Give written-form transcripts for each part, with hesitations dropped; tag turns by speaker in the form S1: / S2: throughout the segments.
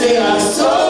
S1: To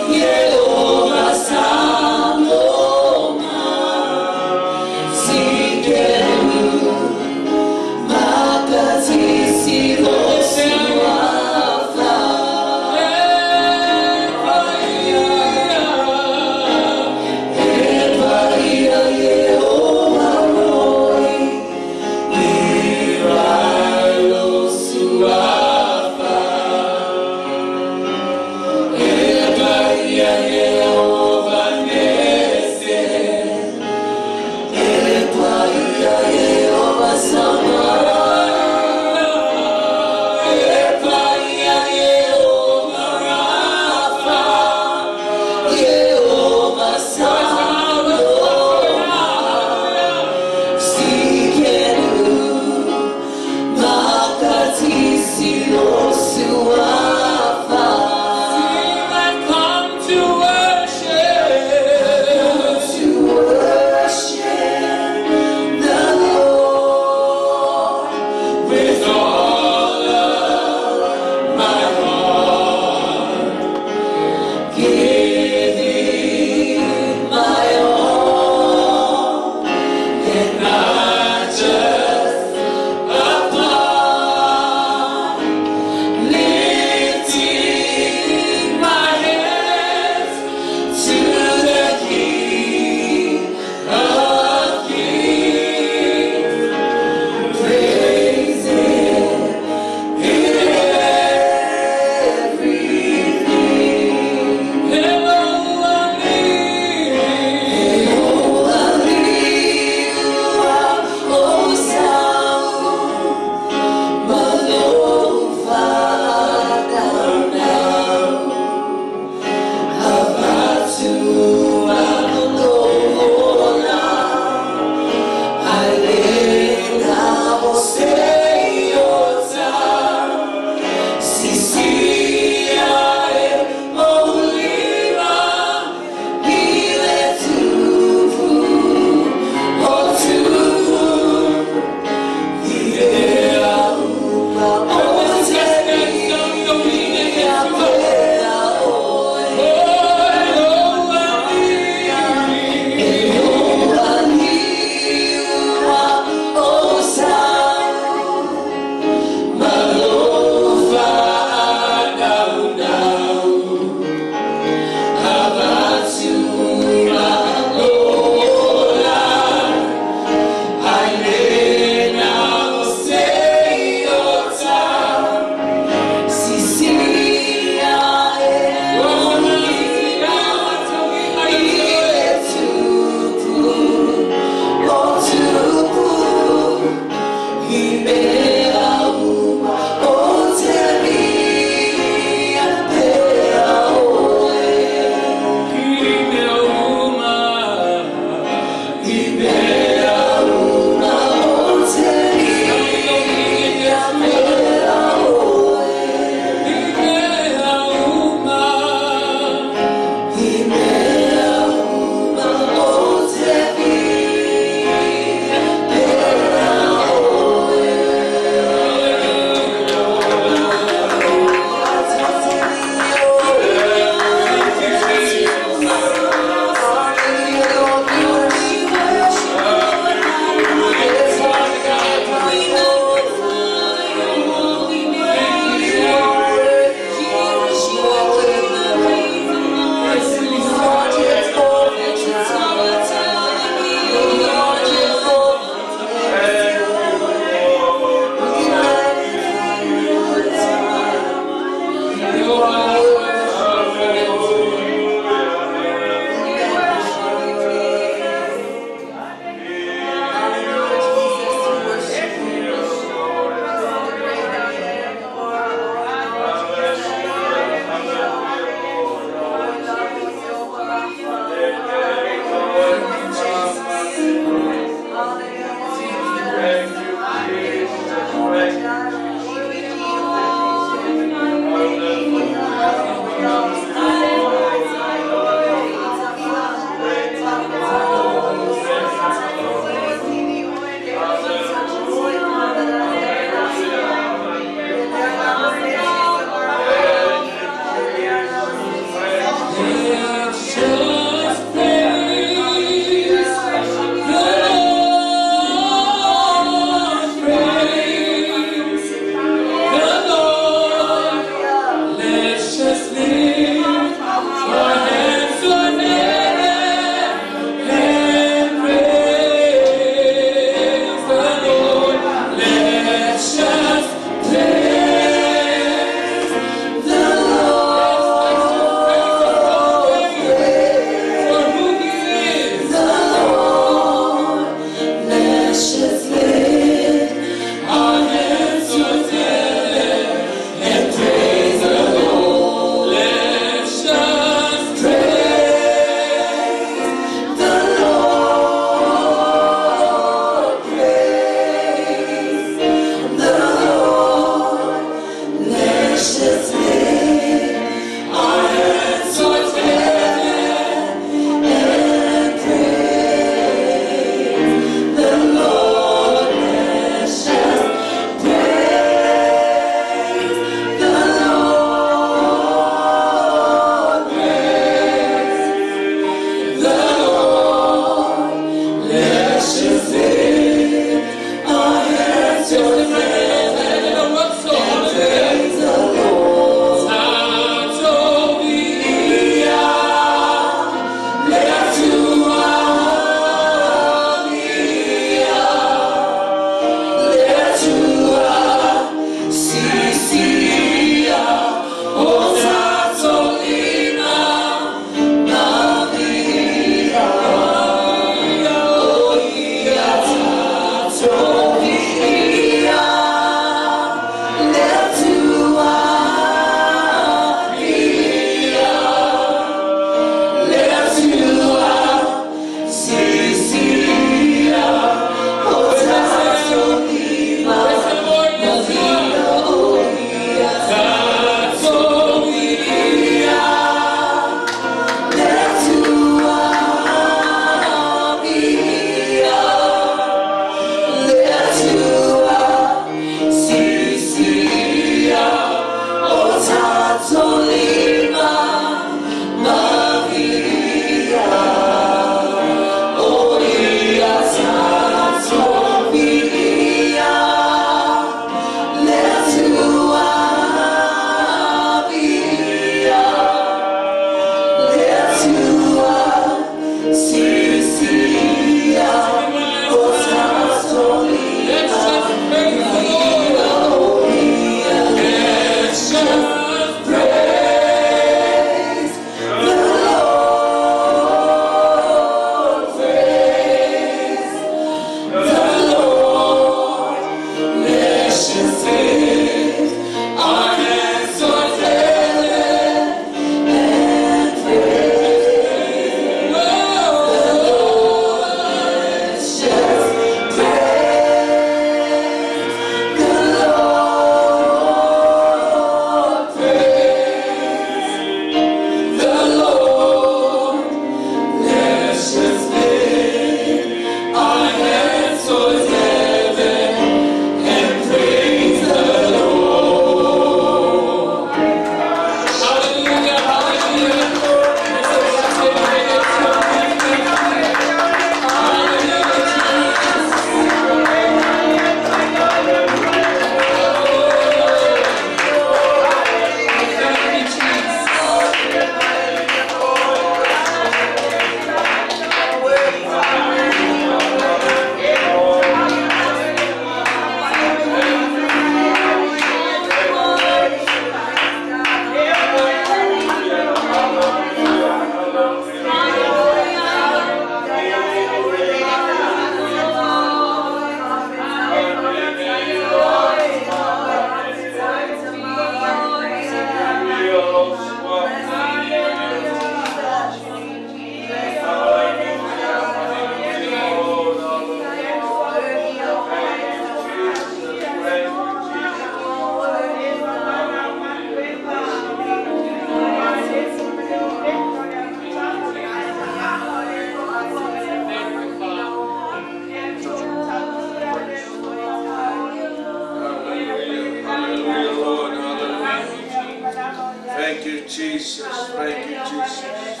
S1: Thank you, Jesus.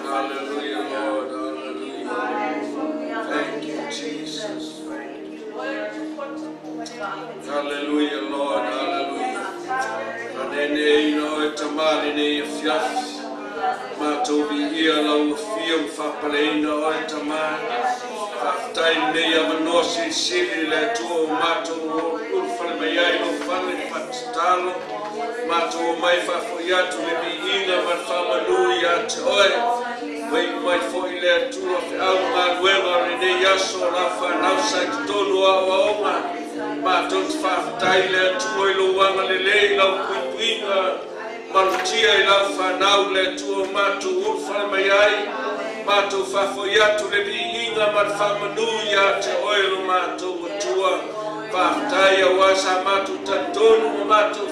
S1: Hallelujah, Lord. Hallelujah. Thank you, Jesus. Hallelujah, Lord. Hallelujah. Faaneeneeina oe Tamā i lenei afiafi. Matou viia lau afio ma faapaleina oe Tamā. Faafetai i lenei avanoa silisili le Atua ua matou ulufale mai ai i lou fale faatatalo. Matou omai faafoi atu le viiga ma le faamanu ia te oe. Ua iu mai foi le Atua feau ma galuega o lenei aso o lau fanau sa i totonu o aoaoga. Matou te faafetai i le Atua i lou agalelei i lau puipuiga malutia i lau fanau le Atua ua matou ulufale mai ai. Matou faafoi atu le viiga ma le faamanu ia te oe lo matou Atua. Faafetai auā sa matou talitonu ma matou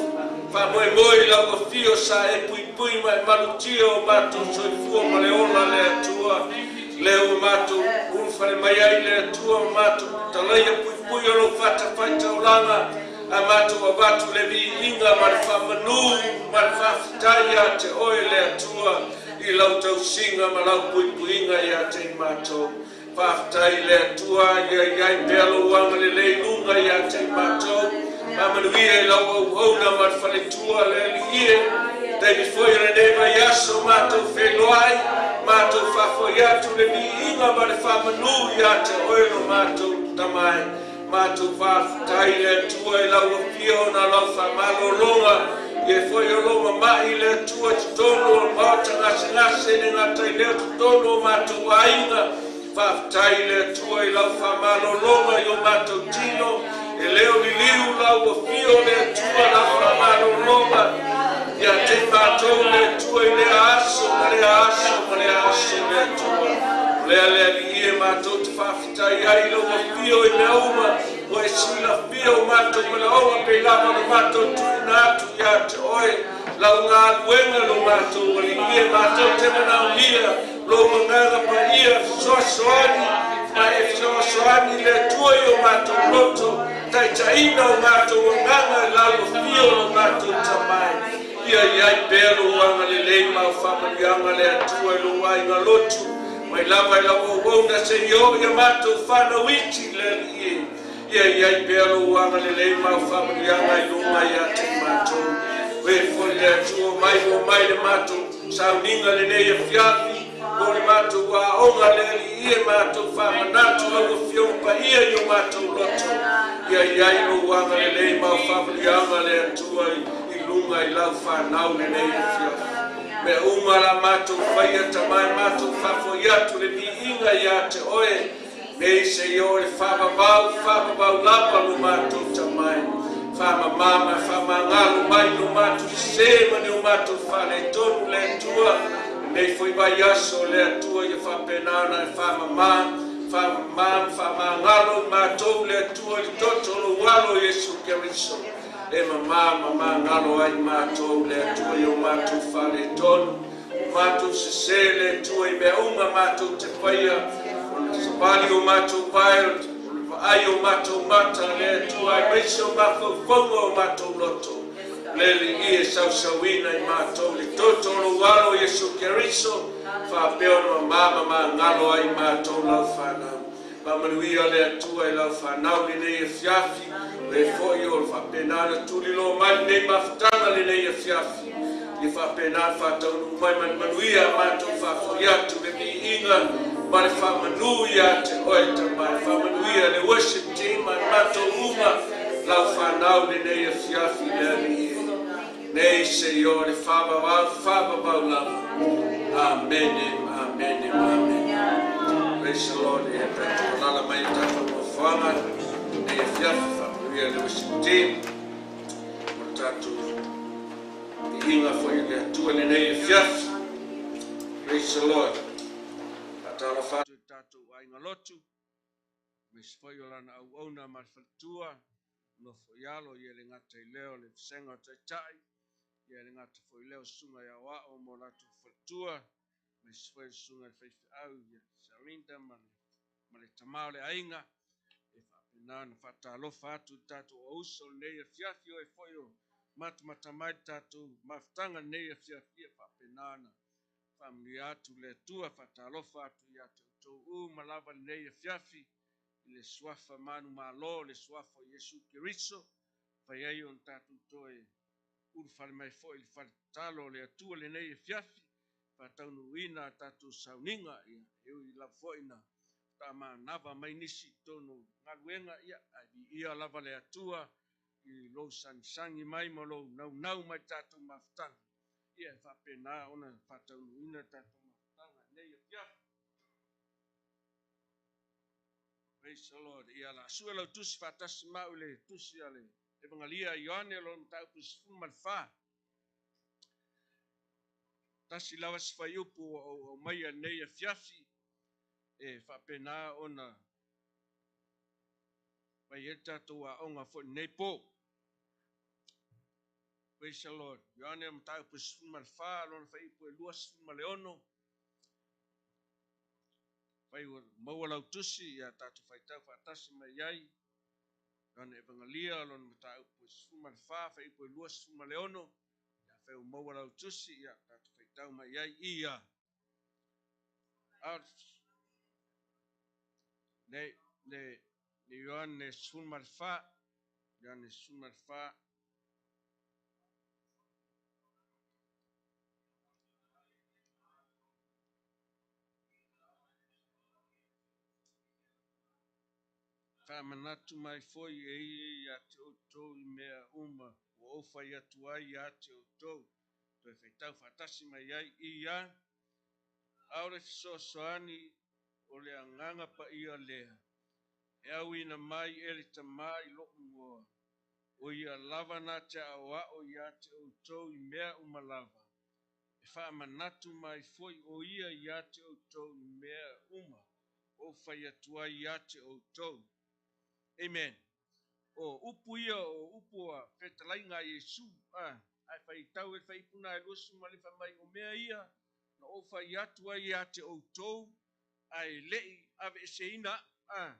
S1: faamoemoe i lau afio sa e puipui ma e malutia o matou soifua ma le ola le Atua. Lea ua matou ulufale mai ai le Atua ma matou talaia puipui o lou fatafaitaulaga ae matou avatu le viiga ma le faamanu ma le faafetai ia te oe le Atua i lau tausiga ma lau puipuiga ia te i matou. Faafetai i le Atua ia i ai pea lou agalelei i luga ia te i matou. Faamanuia i lau auauna ma le faletua le Alii e. Taimi foi o lenei vaiaso matou feiloai, matou faafoi atu le viiga ma le faamanu ia te oe lo matou Tama e. Matou faafetai i le Atua i lau afio ona lau faamalologa ia foi o lou mama'i i le Atua i totonu o le maota gasegase e le gata i lea o totonu o matou aiga. Faafetai i le Atua i lau faamalologa i o matou tino e le o liliu lau afio le Atua lau faamalologa ia te i matou le Atua i lea aso ma lea aso ma lea aso le Atua. O lea le Alii e matou te faafetai ai i lou afio i mea uma ua e silafia o matou manaoga pei lava ona matou tuuina atu ia te oe lau galuega lo matou Alii e matou te manaomia lou Agaga Paia fesoasoani ma e fesoasoani le Atua i o matou loto taitaiina o matou agaga i lau afio lo matou Tama e. Ia i ai pea lou agalelei ma au faamanuiaga le Atua i lou aiga lotu mai lava i lau auauna seia oo i a matou fanau iti le Alii e. Ia i ai pea lou agalelei ma au faamanuiaga i luga ia te i matou. O e foi le Atua mai ua mai le matou sauniga lenei afiafi mo le matou aoga le Alii e matou faamanatu lau Afioga Paia i o matou loto. Ia i ai lou agalelei ma au faamanuiaga le Atua i luga i lau fanau lenei afiafi. Mea uma la matou faia Tama e matou faafoi atu le viiga ia te oe nei seia oo i le faavavau, faavavau lava lo matou Tama e. Faamama ma faamagalo mai lo matou sese ma ni o matou faaletonu le Atua lenei foi vaiaso le Atua ia faapena ona e faamama, faamama ma faamagalo i matou le Atua i le toto o lou Alo Iesu Keriso e mama ma magalo ai matou le Atua i o matou faaletonu o matou sese le Atua i mea uma matou te faia o le savali o matou vae o le vaai o matou mata le Atua aemaise o mafaufauga o matou loto le Alii e sausauina i matou le toto o lou Alo Iesu Keriso faapea ona mama ma magalo ai matou lau fanau. Faamanuia le Atua i lau fanau lenei afiafi, o e foi o le faapena ona tuliloa mai lenei mafutaga lenei afiafi. Ia faapena ona faataunuu mai ma le manuia a matou faafoi atu le viiga ma le faamanu ia te oe Tama. Faamanuia le worship team ma le matou uma lau fanau lenei afiafi le Alii e. Nei seia oo i le faavavau, faavavau lava. Amene, amene, amene. Praise the Lord. Ia tatou alaala mai i tatou nofoaga lenei afiafi. Faamanuia le worship team mo le tatou viiga foi i le Atua lenei afiafi. Praise the Lord. Faatalofa atu i tatou aiga lotu, aemaise foi o lana auauna ma le faletua, nofo i alo ia le gata i lea o le vasega o taitai, ia le gata foi i lea o susuga i aoao mo latou faletua, aemaise foi o le susuga i le faifeau ia Sarinda ma le tama o le aiga, e faapena ona faatalofa atu i tatou auuso lenei afiafi o e foi o matamata mai le tatou mafutaga lenei afiafi, ia faapena ona faamanuia atu le Atua. Faatalofa atu ia te outou uma lava lenei afiafi i le suafa manumalo, le suafa o Iesu Keriso, fai ai ona tatou toe ulufale mai foi i le faletatalo o le Atua lenei afiafi, faataunuuina a tatou sauniga. Ia, e ui lava foi na faamanava mai nisi i totonu o galuega, ia, ae viia lava le Atua i lou sagisagi mai ma lou naunau mai i tatou mafutaga, ia, e faapena ona faataunuuina tatou mafutaga lenei afiafi. Praise the Lord. Ia la sue lau tusi faatasi mau i le tusi a le Evangelia a Ioane, lona mataupu 14. Tasi lava se fuaiupu ua ou aumaia lenei afiafi e faapena ona fai ai le tatou aoga foi lenei po. Praise the Lord. Ioane mataupu 14, lona fuaiupu e 26. Fai ua maua lau tusi, ia tatou faitau faatasi mai ai. Ioane Evangelia, lona mataupu 14, fuaiupu e 26. Ia fai ua maua lau tusi, ia tatou faitau mai ai. Ia. Le le le Ioane 14, Ioane 14. Faamanatu mai foi e ia ia te outou i mea uma ua ou fai atu ai ia te outou. Toe faitau faatasi mai ai. Ia, a o le fesoasoani o le Agaga Paia lea, e auina mai e le Tamā i lo'u igoa, o ia lava na te aoao ia te outou i mea uma lava, e faamanatu mai foi o ia ia te outou i mea uma ua ou fai atu ai ia te outou. Amen. O upu ia o upu a fetalaiga a Iesu, a, ae faitau e le fuaiupu na e 29 fai mai, o mea ia na ou fai atu ai ia te outou ae le'i aveeseina a,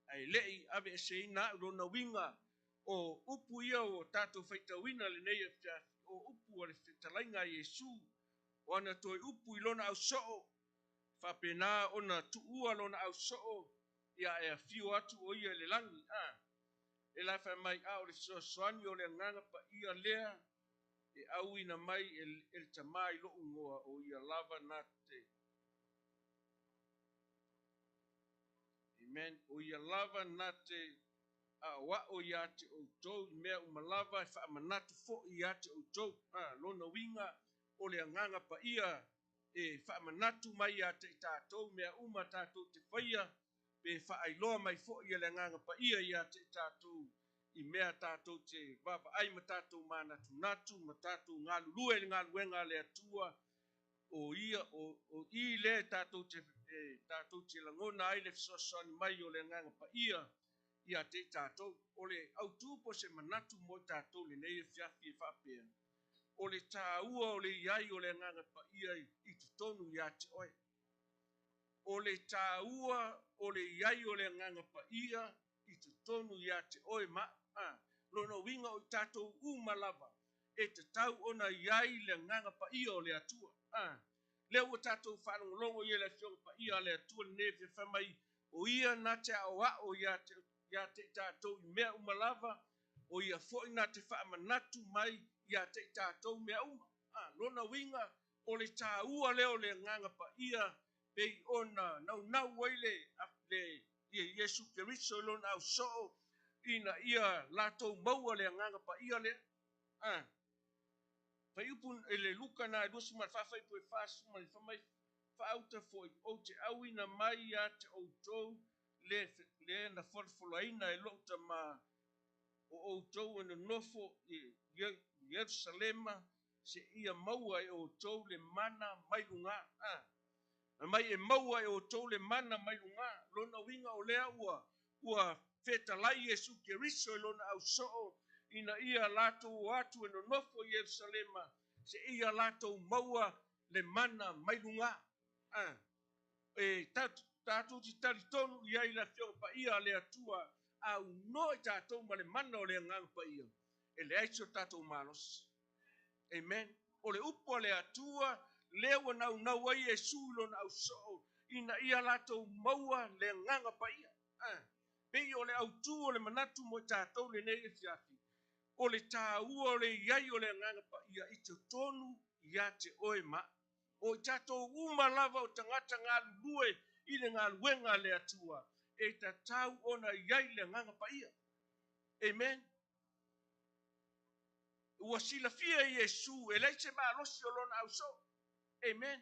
S1: ae le'i aveeseina a'u. Lona uiga o upu ia ua tatou faitauina lenei afiafi, o upu a le fetalaiga a Iesu, o ana toe upu i lona ausoo, faapena ona tuua lona ausoo, ia e afio atu o ia i le lagi. A e la fai mai, a o le fesoasoani o le Agaga Paia lea e auina mai e le Tamā i lo'u igoa, o ia lava na te. Amen. O ia lava na te aoao ia te outou i mea uma lava, e faamanatu foi ia te outou. A, lona uiga o le Agaga Paia e faamanatu mai ia te i tatou mea uma tatou te faia, pe faailoa mai foi e le Agaga Paia ia te i tatou i mea tatou te vaavaai ma tatou manatunatu ma tatou galulue i le galuega a le Atua. O ia o i le tatou te lagona ai le fesoasoani mai o le Agaga Paia ia te i tatou. O le autu po se manatu mo i tatou lenei afiafi e faapea, o le taua o le iai o le Agaga Paia i totonu ia te oe. O le taua o le iai o le Agaga Paia i totonu ia te oe ma a. Lona uiga o i tatou uma lava e tatau ona iai le Agaga Paia o le Atua. A lea ua tatou faalogologo ia le Afioga Paia a le Atua lenei fai mai, o ia na te aoao ia te i tatou i mea uma lava, o ia foi na te faamanatu mai ia te i tatou mea uma. A lona uiga o le taua lea o le Agaga Paia pei ona naunau ai le ia Iesu Keriso i lona ausoo ina ia latou maua le Agaga Paia lea. A fuaiupu e le Luka na e 24 fuaiupu e 40 fai mai, faauta foi ou te auina mai ia te outou le na folafolaina e lo'u Tamā, o outou e nonofo i Ierusalema seia maua e outou le mana mai luga. A mai e maua e outou le mana mai luga. Lona uiga o lea ua fetalai Iesu Keriso i lona ausoo ina ia latou o atu e nonofo i Ierusalema seia latou maua le mana mai luga. A e tatou te talitonu i ai le Afioga Paia a le Atua, aunoa i tatou ma le mana o le Agaga Paia. E leai so tatou malosi. Amen. O le upu a le Atua lea ua naunau ai Iesu i lona ausoo ina ia latou maua le Agaga Paia. Pei o le autu o le manatu mo i tatou lenei afiafi, o le taua o le i ai o le Agaga Paia i totonu ia te oe ma a'u. O i tatou uma lava o tagata galulue i le galuega a le Atua, e tatau ona i ai le Agaga Paia. Amen. Ua silafia e Iesu e leai se malosi o lona ausoo. Amen.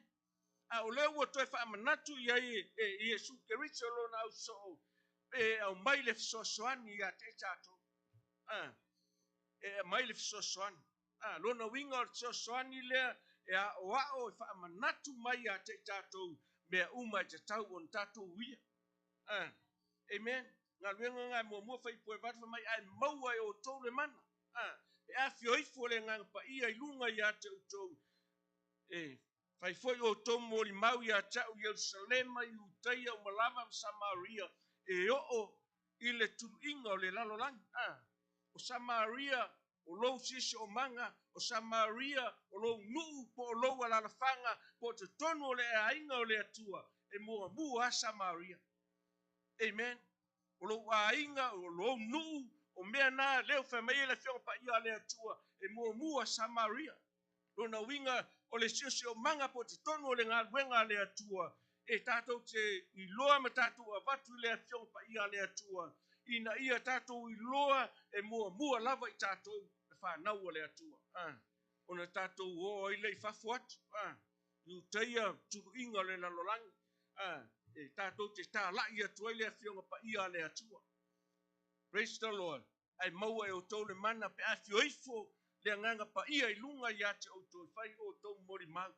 S1: A o lea ua toe faamanatu i ai e Iesu Keriso lona ausoo e aumai le fesoasoani ia te i tatou. E aumai le fesoasoani. Lona uiga o le fesoasoani lea e aoao e faamanatu mai ia te i tatou mea uma e tatau ona tatou uia. Amen. Galuega na e muamua Fuaiupu 8 fai mai, ae maua e outou le mana. E afio ifo le Agaga Paia i luga ia te outou, e fai foi outou molimau ia te a'u i Ierusalema, i Iutaia uma lava ma Samaria, e oo i le tuluiga o le lalolagi. O Samaria o lou siosiomaga, o Samaria o lou nuu po o lou alalafaga, po o totonu o le aiga o le Atua, e muamua a Samaria. Amen. O lou aiga, o lou nuu, o mea na lea ua fai mai ai le Afioga Paia a le Atua, e muamua Samaria. Lona uiga o le siosiomaga po o totonu o le galuega a le Atua, e tatou te iloa ma tatou avatu i le Afioga Paia a le Atua, ina ia tatou iloa e muamua lava i tatou le fanau a le Atua. Ona tatou o ai lea i fafo atu, i Iutaia tuluiga o le lalolagi, e tatou te talai atu ai le Afioga Paia a le Atua. Praise the Lord. Ae maua e outou le mana pe afio ifo le Agaga Paia i luga ia te outou e fai outou molimau.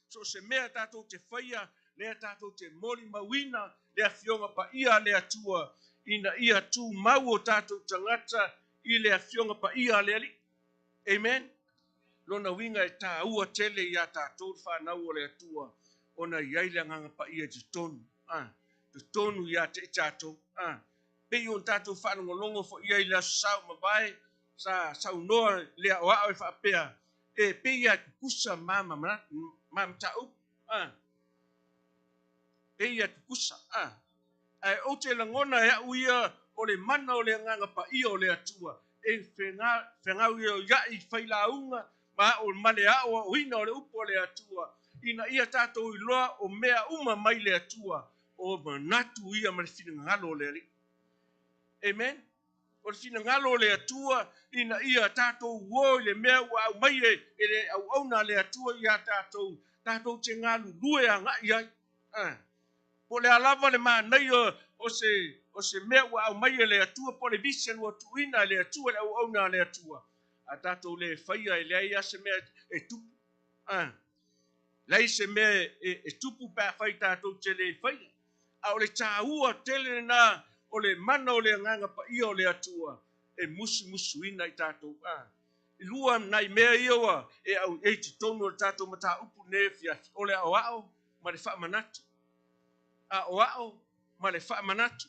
S1: So o se mea tatou te faia, lea tatou te molimauina le Afioga Paia a le Atua, ina ia tumau o tatou tagata i le Afioga Paia a le Alii. Amen. Lona uiga e taua tele iā tatou le fanau o le Atua ona i ai le Agaga Paia i totonu, totonu ia te i tatou. Pei ona tatou faalogologo foi ai i le aso Sa ua mavae, sa saunoa le aoao e faapea, e pei lava e tutusa ma mataupu, pei lava e tutusa. Ae ou te lagona e au ia o le mana o le Agaga Paia o le Atua e fegaoioiai i failauga ma ao ma le aoaoina o le upu a le Atua, ina ia tatou iloa o mea uma mai le Atua, o manatu ia ma le finagalo o le Alii. Amen. O le finagalo o le Atua ina ia tatou o i le mea ua aumai e le auauna a le Atua ia tatou, tatou te galulue agai ai. Po o le a lava le manaia o se mea ua aumai e le Atua, po o le vision ua tuuina e le Atua, le auauna a le Atua, a tatou le faia, e leai lava se mea e tupu. Leai se mea e tupu pe afai tatou te le faia. A o le taua tele lena o le mana o le Agaga Paia o le Atua e musumusuina i tatou. E lua nai mea ia ua e au e i totonu o le tatou mataupu nei afiafi, o le aoao ma le faamanatu. Aoao ma le faamanatu.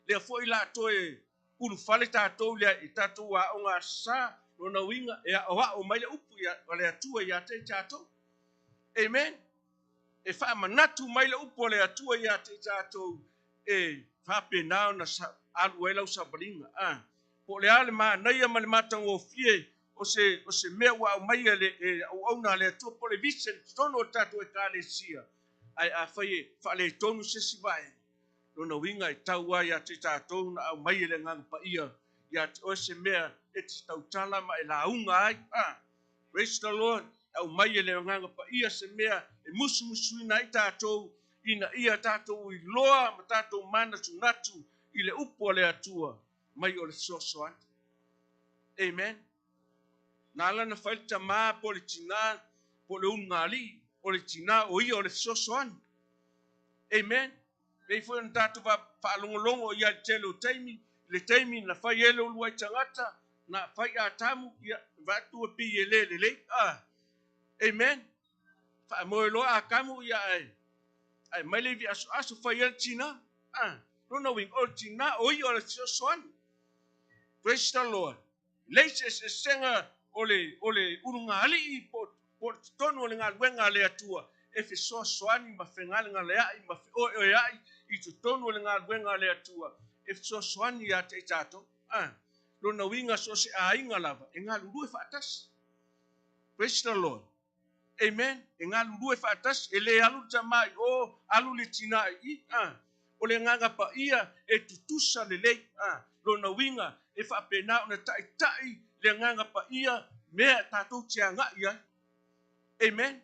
S1: Lea foi la toe ulufale tatou i tatou aoga Aso Sa, lona uiga e aoao mai le upu a le Atua ia te i tatou. Amen. E faamanatu mai le upu a le Atua ia te i tatou e faapena ona alu ai lau savaliga. Po o le a le manaia ma le matagofie o se mea ua aumai e le auauna a le Atua, po o le vision i totonu o le tatou Ekalesia, ae afai e faaletonu se isi vaega, lona uiga e tau lava ia te tatou na aumai e le Agaga Paia ia te oe se mea e te tautala ma e lauga ai. Praise the Lord. E aumai e le Agaga Paia se mea e musumusuina ai tatou ina ia tatou iloa ma tatou manatunatu i le upu a le Atua mai o le fesoasoani. Amen. Na ala na fai le tamā po o le tinā po o le ulugalii, o le tinā o ia o le fesoasoani. Amen. Pei foi ona tatou faalogologo i ai i le tele o taimi, i le taimi na fai ai le uluai tagata, na fai Atamu, ia, vaai atu e pei e le lelei. Amen. Faamoe loa Atamu, ia, ae mai le ivi asoaso fai ai le tinā. Lona uiga, o le tinā o ia o le fesoasoani. Praise the Lord. Leai se eseesega o le, o le ulugalii po, po o le totonu o le galuega a le Atua e fesoasoani ma fegalegaleai ma feoeoeai i totonu o le galuega a le Atua e fesoasoani ia te i tatou. Ah, lona uiga so o se aiga lava e galulue faatasi. Praise the Lord. Amen. E galulue faatasi, e le alu le tama i o, alu le tina i i. Ah, o le agaga paia e tutusa lelei. Ah, lona uiga e faapena ona taitai le agaga paia mea tatou te agai ai. Amen.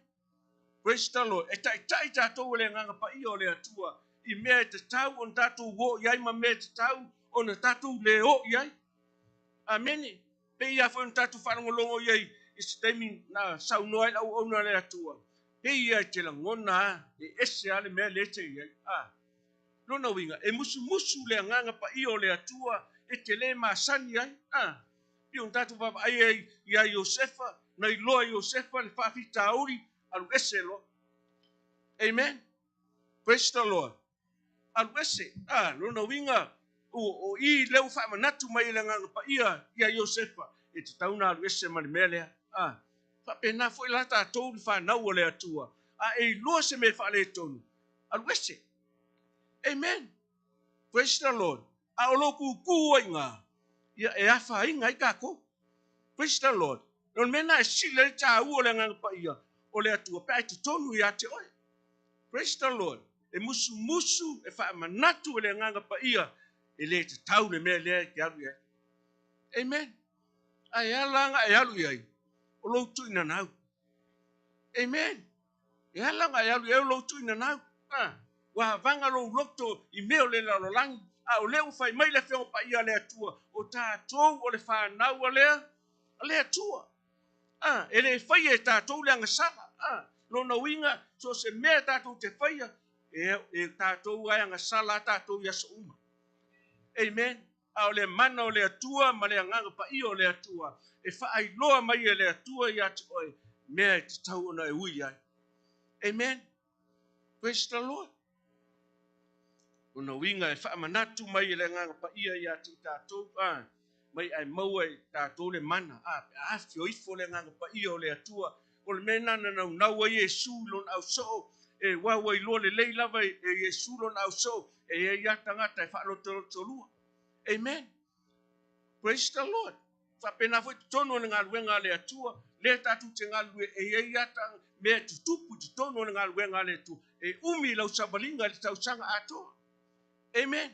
S1: Praise the Lord. E taitai tatou e le agaga paia o le Atua i mea e tatau ona tatou o i ai ma mea e tatau ona tatou le o i ai. Amene. Pei lava foi ona tatou faalogologo i ai i se taimi na saunoa ai le auauna a le Atua, pei ia e te lagona a, e ese lava le mea lea e te i ai. A. Lona uiga, e musumusu le agaga paia o le Atua e te le masani ai. A. Pei ona tatou vaavaai ai ia Iosefa, na iloa e Iosefa le faafitauli, alu ese loa. Amen. Praise the Lord. Alu ese. A, lona uiga, o, o i lea ua faamanatu mai e le Agaga Paia ia Iosefa, e tatau ona alu ese ma le mea lea. A, faapena foi la tatou le fanau a le Atua, a e iloa se mea faaletonu, alu ese. Amen. Praise the Lord. A o lou kukū ai iga, ia e afaina ai tatou. Praise the Lord. O le mea lena e sili ai le taua o le Agaga Paia o le Atua pe a i totonu ia te oe. Praise the Lord. E musumusu, e faamanatu e le Agaga Paia, e le tatau le mea lea e te alu i ai. Amen. Ae ala ona e alu i ai, o lou tuuinanau. Amen. E ala ona e alu i ai o lou tuuinanau. Ah, ua avaga lou loto i mea o le lalolagi, a o lea ua fai mai le Afioga Paia a le Atua, o tatou o le fanau a le, a le Atua. Ah, e le faia e tatou le agasala. Ah, lona uiga, so o se mea tatou te faia, e, e tatou ai agasala a tatou i aso uma. Amen. A o le mana o le Atua ma le Agaga Paia o le Atua e faailoa mai e le Atua ia te oe mea e tatau ona e ui ai. Amen. Praise the Lord. Lona uiga e faamanatu mai e le Agaga Paia ia te i tatou, a, mai ae maua e tatou le mana, a, pe a afio ifo le Agaga Paia o le Atua, o le mea lena na naunau ai Iesu i lona ausoo, e ua ua iloa lelei lava e Iesu lona ausoo, e i ai lava tagata e faalotolotolua. Amen. Praise the Lord. Faapena foi totonu o le galuega a le Atua, lea tatou te galulue, e i ai lava mea e tutupu i totonu o le galuega a le Atua, e umi lau savaliga i le tausaga atoa. Amen.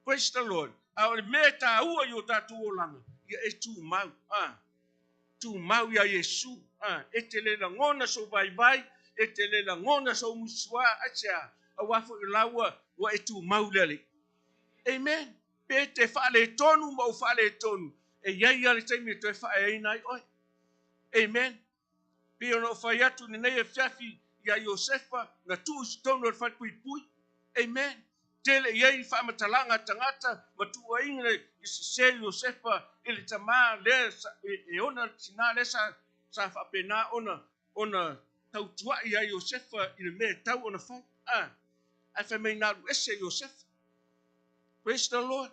S1: Praise the Lord. A o le mea e taua i o tatou olaga, ia e tumau. Ah. Tumau iā Iesu. Ah. E te le lagona sou vaivai, e te le lagona sou musuā, aisea? Aua foi o la ua, ua e tumau i le Alii. Amen. Pe te faaletonu ma ou faaletonu, e i ai lava le taimi e toe faaeaina ai oe. Amen. Pei ona ou fai atu i lenei afiafi iā Iosefa na tuu i totonu o le falepuipui. Amen. Tele i ai faamatalaga a tagata ma tuuaiga i sese Iosefa i le tama lea e ona le tina lea sa, sa faapena ona, ona tautuai iā Iosefa i le mea e tau ona fai. Ah, ae fai mai na alu ese Iosefa. Praise the Lord.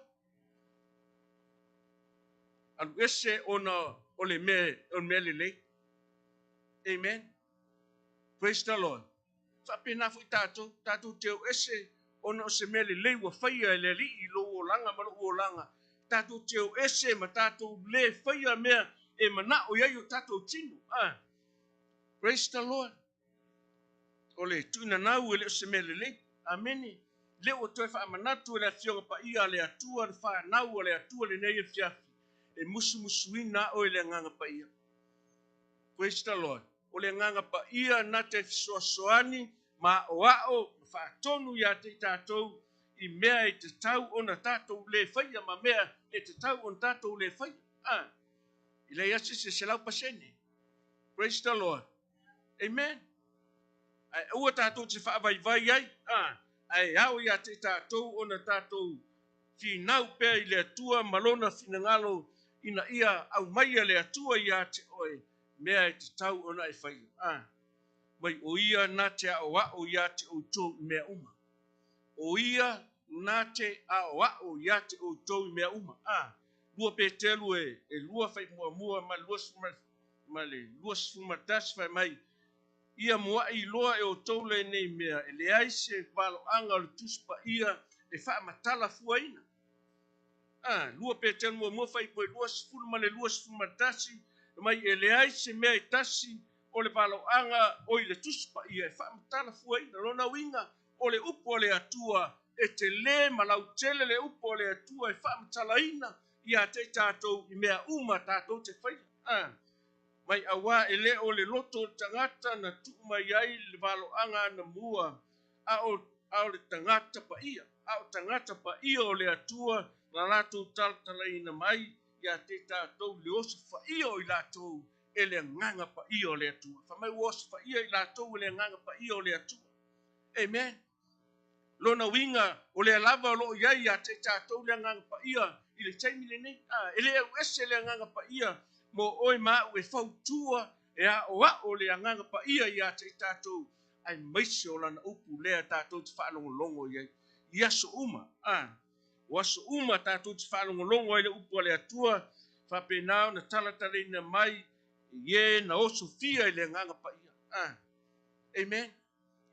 S1: Alu ese ona o le mea, o le mea lelei. Amen. Praise the Lord. Faapena foi tatou, tatou te o ese ona o se mea lelei ua faia e le Alii i lou olaga ma lou olaga. Tatou te o ese ma tatou le faia mea e manao i ai o tatou tino. Ah. Praise the Lord. O le tuuinanau e le o se mea lelei. Amene. Lea ua toe faamanatu e le Afioga Paia a le Atua le fanau a le Atua lenei afiafi, e musumusuina oe e le Agaga Paia. Praise the Lord. O le Agaga Paia na te fesoasoani ma aoao ma faatonu ia te i tatou i mea e tatau ona tatou le faia ma mea e tatau ona tatou le faia. Ah, e leai lava se isi e 100%. Praise the Lord. Amen. Ae aua tatou te faavaivai ai, a, ae ao ia te tatou ona tatou finau pea i le Atua ma Lona finagalo ina ia aumaia le Atua ia te oe mea e tatau ona e faia. A, mai o Ia na te aʻoaʻo ia te outou i mea uma. O Ia na te aʻoaʻo ia te outou i mea uma. A, 2 Peteru e 2 faaimuamua ma le 21 fai mai, Ia mua'i iloa e outou lenei mea, e leai se valoaga o le Tusi Paia e faamatala fuaina. A, 2 Peteru muamua fuaiupu e 20 ma le 21, mai e leai se mea e tasi o le valoaga o i le Tusi Paia e faamatala fuaina. Lona uiga, o le upu a le Atua e tele ma lautele le upu a le Atua e faamatalaina ia te i tatou i mea uma tatou te faia. A, mai auā e le o le loto o le tagata na tuu mai ai le valoaga anamua, a o a o le tagata paia, a o tagata paia o le Atua na latou talatalaina mai ia te tatou le osofaia o i latou e le Agaga Paia o le Atua. Fai mai ua osofaia i latou e le Agaga Paia o le Atua. Amen. Lona uiga, o lea lava o lo o i ai ia te tatou le Agaga Paia i le taimi lenei. A, e le auese le Agaga Paia mo oe ma au e fautua, e aoao le Agaga Paia ia te tatou, aemaise o lana upu lea tatou te faalogologo i ai i aso uma. A, o aso uma tatou te faalogologo ai le upu a le Atua, faapena ona talatalaina mai i e na osofia i le Agaga Paia. A, amen.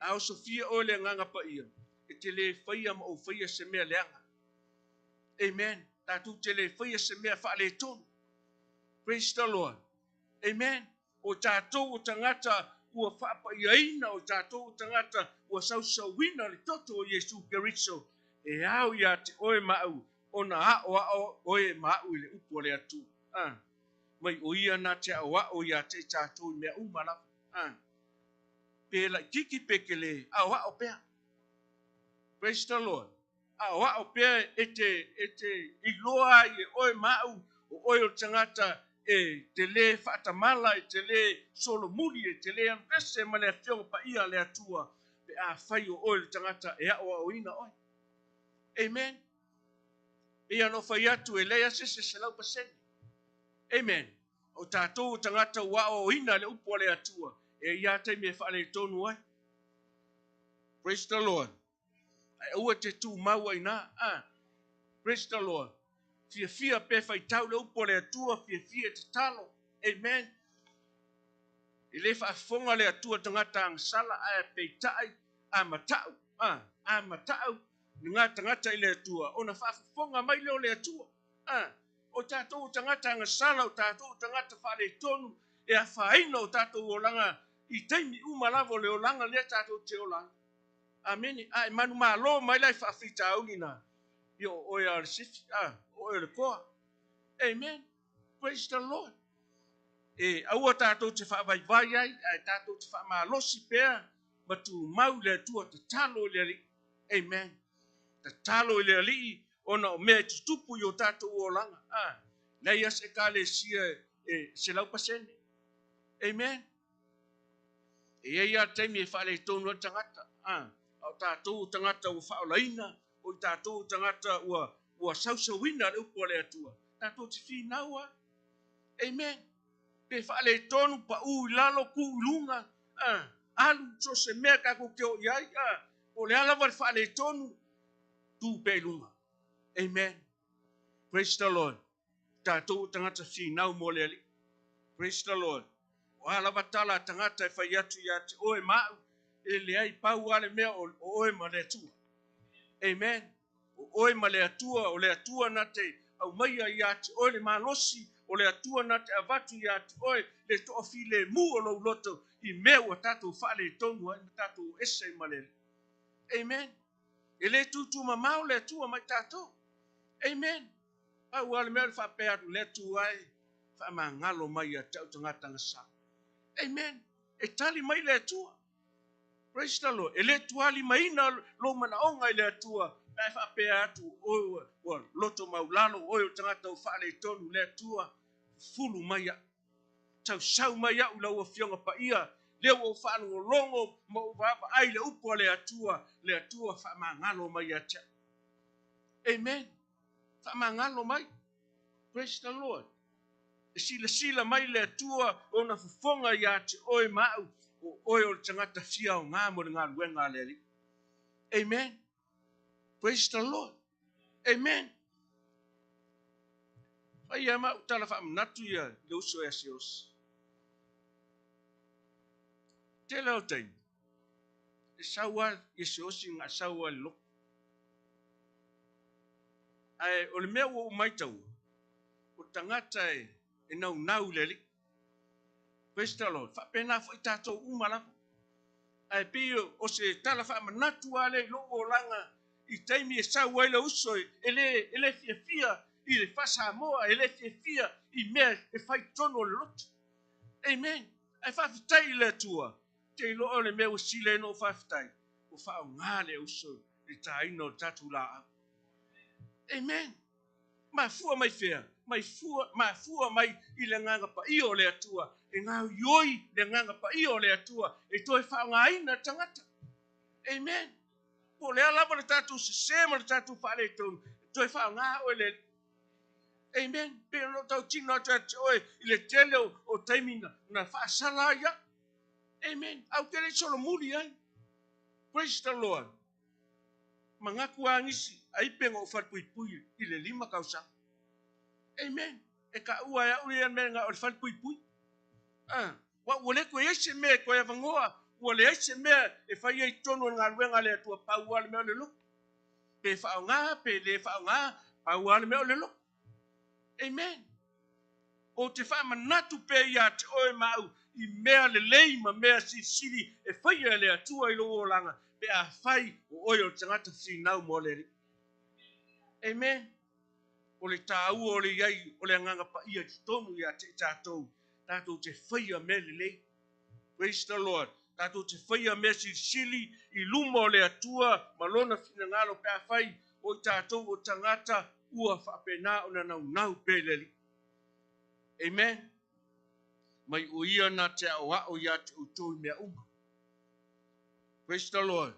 S1: A osofia oe le Agaga Paia, e te le faia ma ou faia se mea leaga. Amen. Tatou te le faia se mea faaletonu. Praise the Lord. Amen. O tatou o tagata ua faapaiaina, o tatou o tagata ua sausauina le toto o Iesu Keriso, e ao ia te oe ma au ona aoao oe ma au i le upu a le Atua. Ah. Mai o ia na te aoao ia te tatou i mea uma lava. Ah. Pe laititi pe tele, aoao pea. Praise the Lord. Aoao pea e te, e te iloa ai e oe ma au, o oe o le tagata e te lē faatamala, e te lē solomuli, e te lē aluese ma le Afioga Paia a le Atua, pe afai o oe le tagata e aoaoina oe. Amen. Pei ona ou fai atu, e leai lava se isi e 100%. Amen. O tatou o tagata ua aoaoina le upu a le Atua, e i ai lava taimi e faaletonu ai. Praise the Lord. Ae aua te tumau ai ina. Ah, praise the Lord. Fiafia pe faitau le upu a le Atua, fiafia e tatalo. Amen. E le faafofoga le Atua tagata agasala, ae peitai a matau, ah, a matau ngā tagata i le Atua, ona faafofoga mai lea o le Atua. Ah, o tatou o tagata agasala, o tatou o tagata faaletonu, e afaina o tatou olaga i taimi uma lava o le olaga lea tatou te ola ai. Amene. A e manumalo mai la i faafitauli na, ia o oe a o le sifi, a, o oe o le koa. Amen. Praise the Lord. E aua tatou te faavaivai ai, ae tatou te faamalosi pea ma tumau i le Atua, tatalo i le Alii. Amen. Tatalo i le Alii ona o mea e tutupu i o tatou olaga. A, leai lava se Ekalesia e 100%. Amen. E i ai lava le taimi e faaletonu ai le tagata, a o tatou o tagata ua faaolaina, o i tatou o tagata ua ua sausauina le upu a le Atua, tatou te finau lava. Amen. Pe faaletonu, pau i lalo, ku i luga, a, alu so o se mea tatou te o i ai, a, po o le a lava le faaletonu, tu pea i luga. Amen. Praise the Lord. Tatou o tagata finau mo le Alii. Praise the Lord. O a lava tala a tagata e fai atu ia te oe ma au, e leai, pau lava le mea o oe ma le Atua. Amen. O oe ma le Atua, o le Atua na te aumaia ia te oe le malosi, o le Atua na te avatu ia te oe le toafilemu o lou loto i mea ua tatou faaletonu ai ma tatou ese ai ma le Alii. Amen. E le tuutuumamao le Atua mai tatou. Amen. Pau lava le mea o le faapea atu, le Atua e, faamagalo mai ia te au tagata agasala. Amen. E tali mai le Atua. Praise the Lord. E le tualimaina lou manaoga i le Atua pe a e faapea atu oe ua, ua loto maulalo, oe o le tagata ua faaletonu, le Atua, fufulu mai au. Tausau mai au i lau Afioga Paia, lea ua ou faalogologo ma ou vaavaai i le upu a le Atua, le Atua faamagalo mai ia te au. Amen. Faamagalo mai. Praise the Lord. E silasila mai le Atua ona fofoga ia te oe ma au, o oe o le tagata fia aoga mo le galuega a le Alii. Amen. Praise the Lord. Amen. Fai lava ma au tala faamanatu ia i le uso ia Siaosi. Tele o taimi, e sau lava ia Siaosi na sau lava i le lotu. Ae o le mea ua ou maitaua, o tagata e naunau i le Alii. Praise the Lord. Faapena foi tatou uma lava. Ae pei o se tala faamanatu lava lea i lou olaga i taimi e sau ai le uso e le fiafia i le faa-Samoa, e le fiafia i mea e fai i totonu o le lotu. Amen. Ae faafetai i le Atua, ou te iloa o le mea ua sili ai ona ou faafetai, ua faaaoga le uso i le taina o le tatou laau. Amen. Mafua mai fea? Mai fua, mafua mai i le Agaga Paia o le Atua, e gaoioi le Agaga Paia o le Atua e toe faaaogaina le tagata. Amen. Po o le a lava le tatou sese ma le tatou faaletonu, e toe faaaoga oe le Alii. Amen. Pei ona ou tautino atu ia te oe i le tele o taimi na faasala ai au. Amen. Ae ou te le i solomuli ai. Praise the Lord. Manatu lava nisi, ai pe na ou falepuipui i le 5 tausaga. Amen. E taua e au ia mea na o le falepuipui. Ah, ua le toe i ai se mea e toe avanoa, ua leai se mea e fai ai i totonu o le galuega a le Atua, pau lava le mea o le lotu. Pe faaaoga, pe le faaaoga, pau lava le mea o le lotu. Amen. Ou te faamanatu pea ia te oe ma au i mea lelei ma mea silisili e faia e le Atua i lou olaga pe afai o oe o le tagata finau mo le Alii. Amen. O le taua o le i ai o le Agaga Paia i totonu ia te i tatou, tatou te faia mea lelei. Praise the Lord. Tatou te faia mea silisili i luma o le Atua ma Lona finagalo pe afai o i tatou o tagata ua faapena ona naunau pea i le Alii. Amen. Mai o Ia na te aʻoaʻo ia te outou i mea uma. Praise the Lord.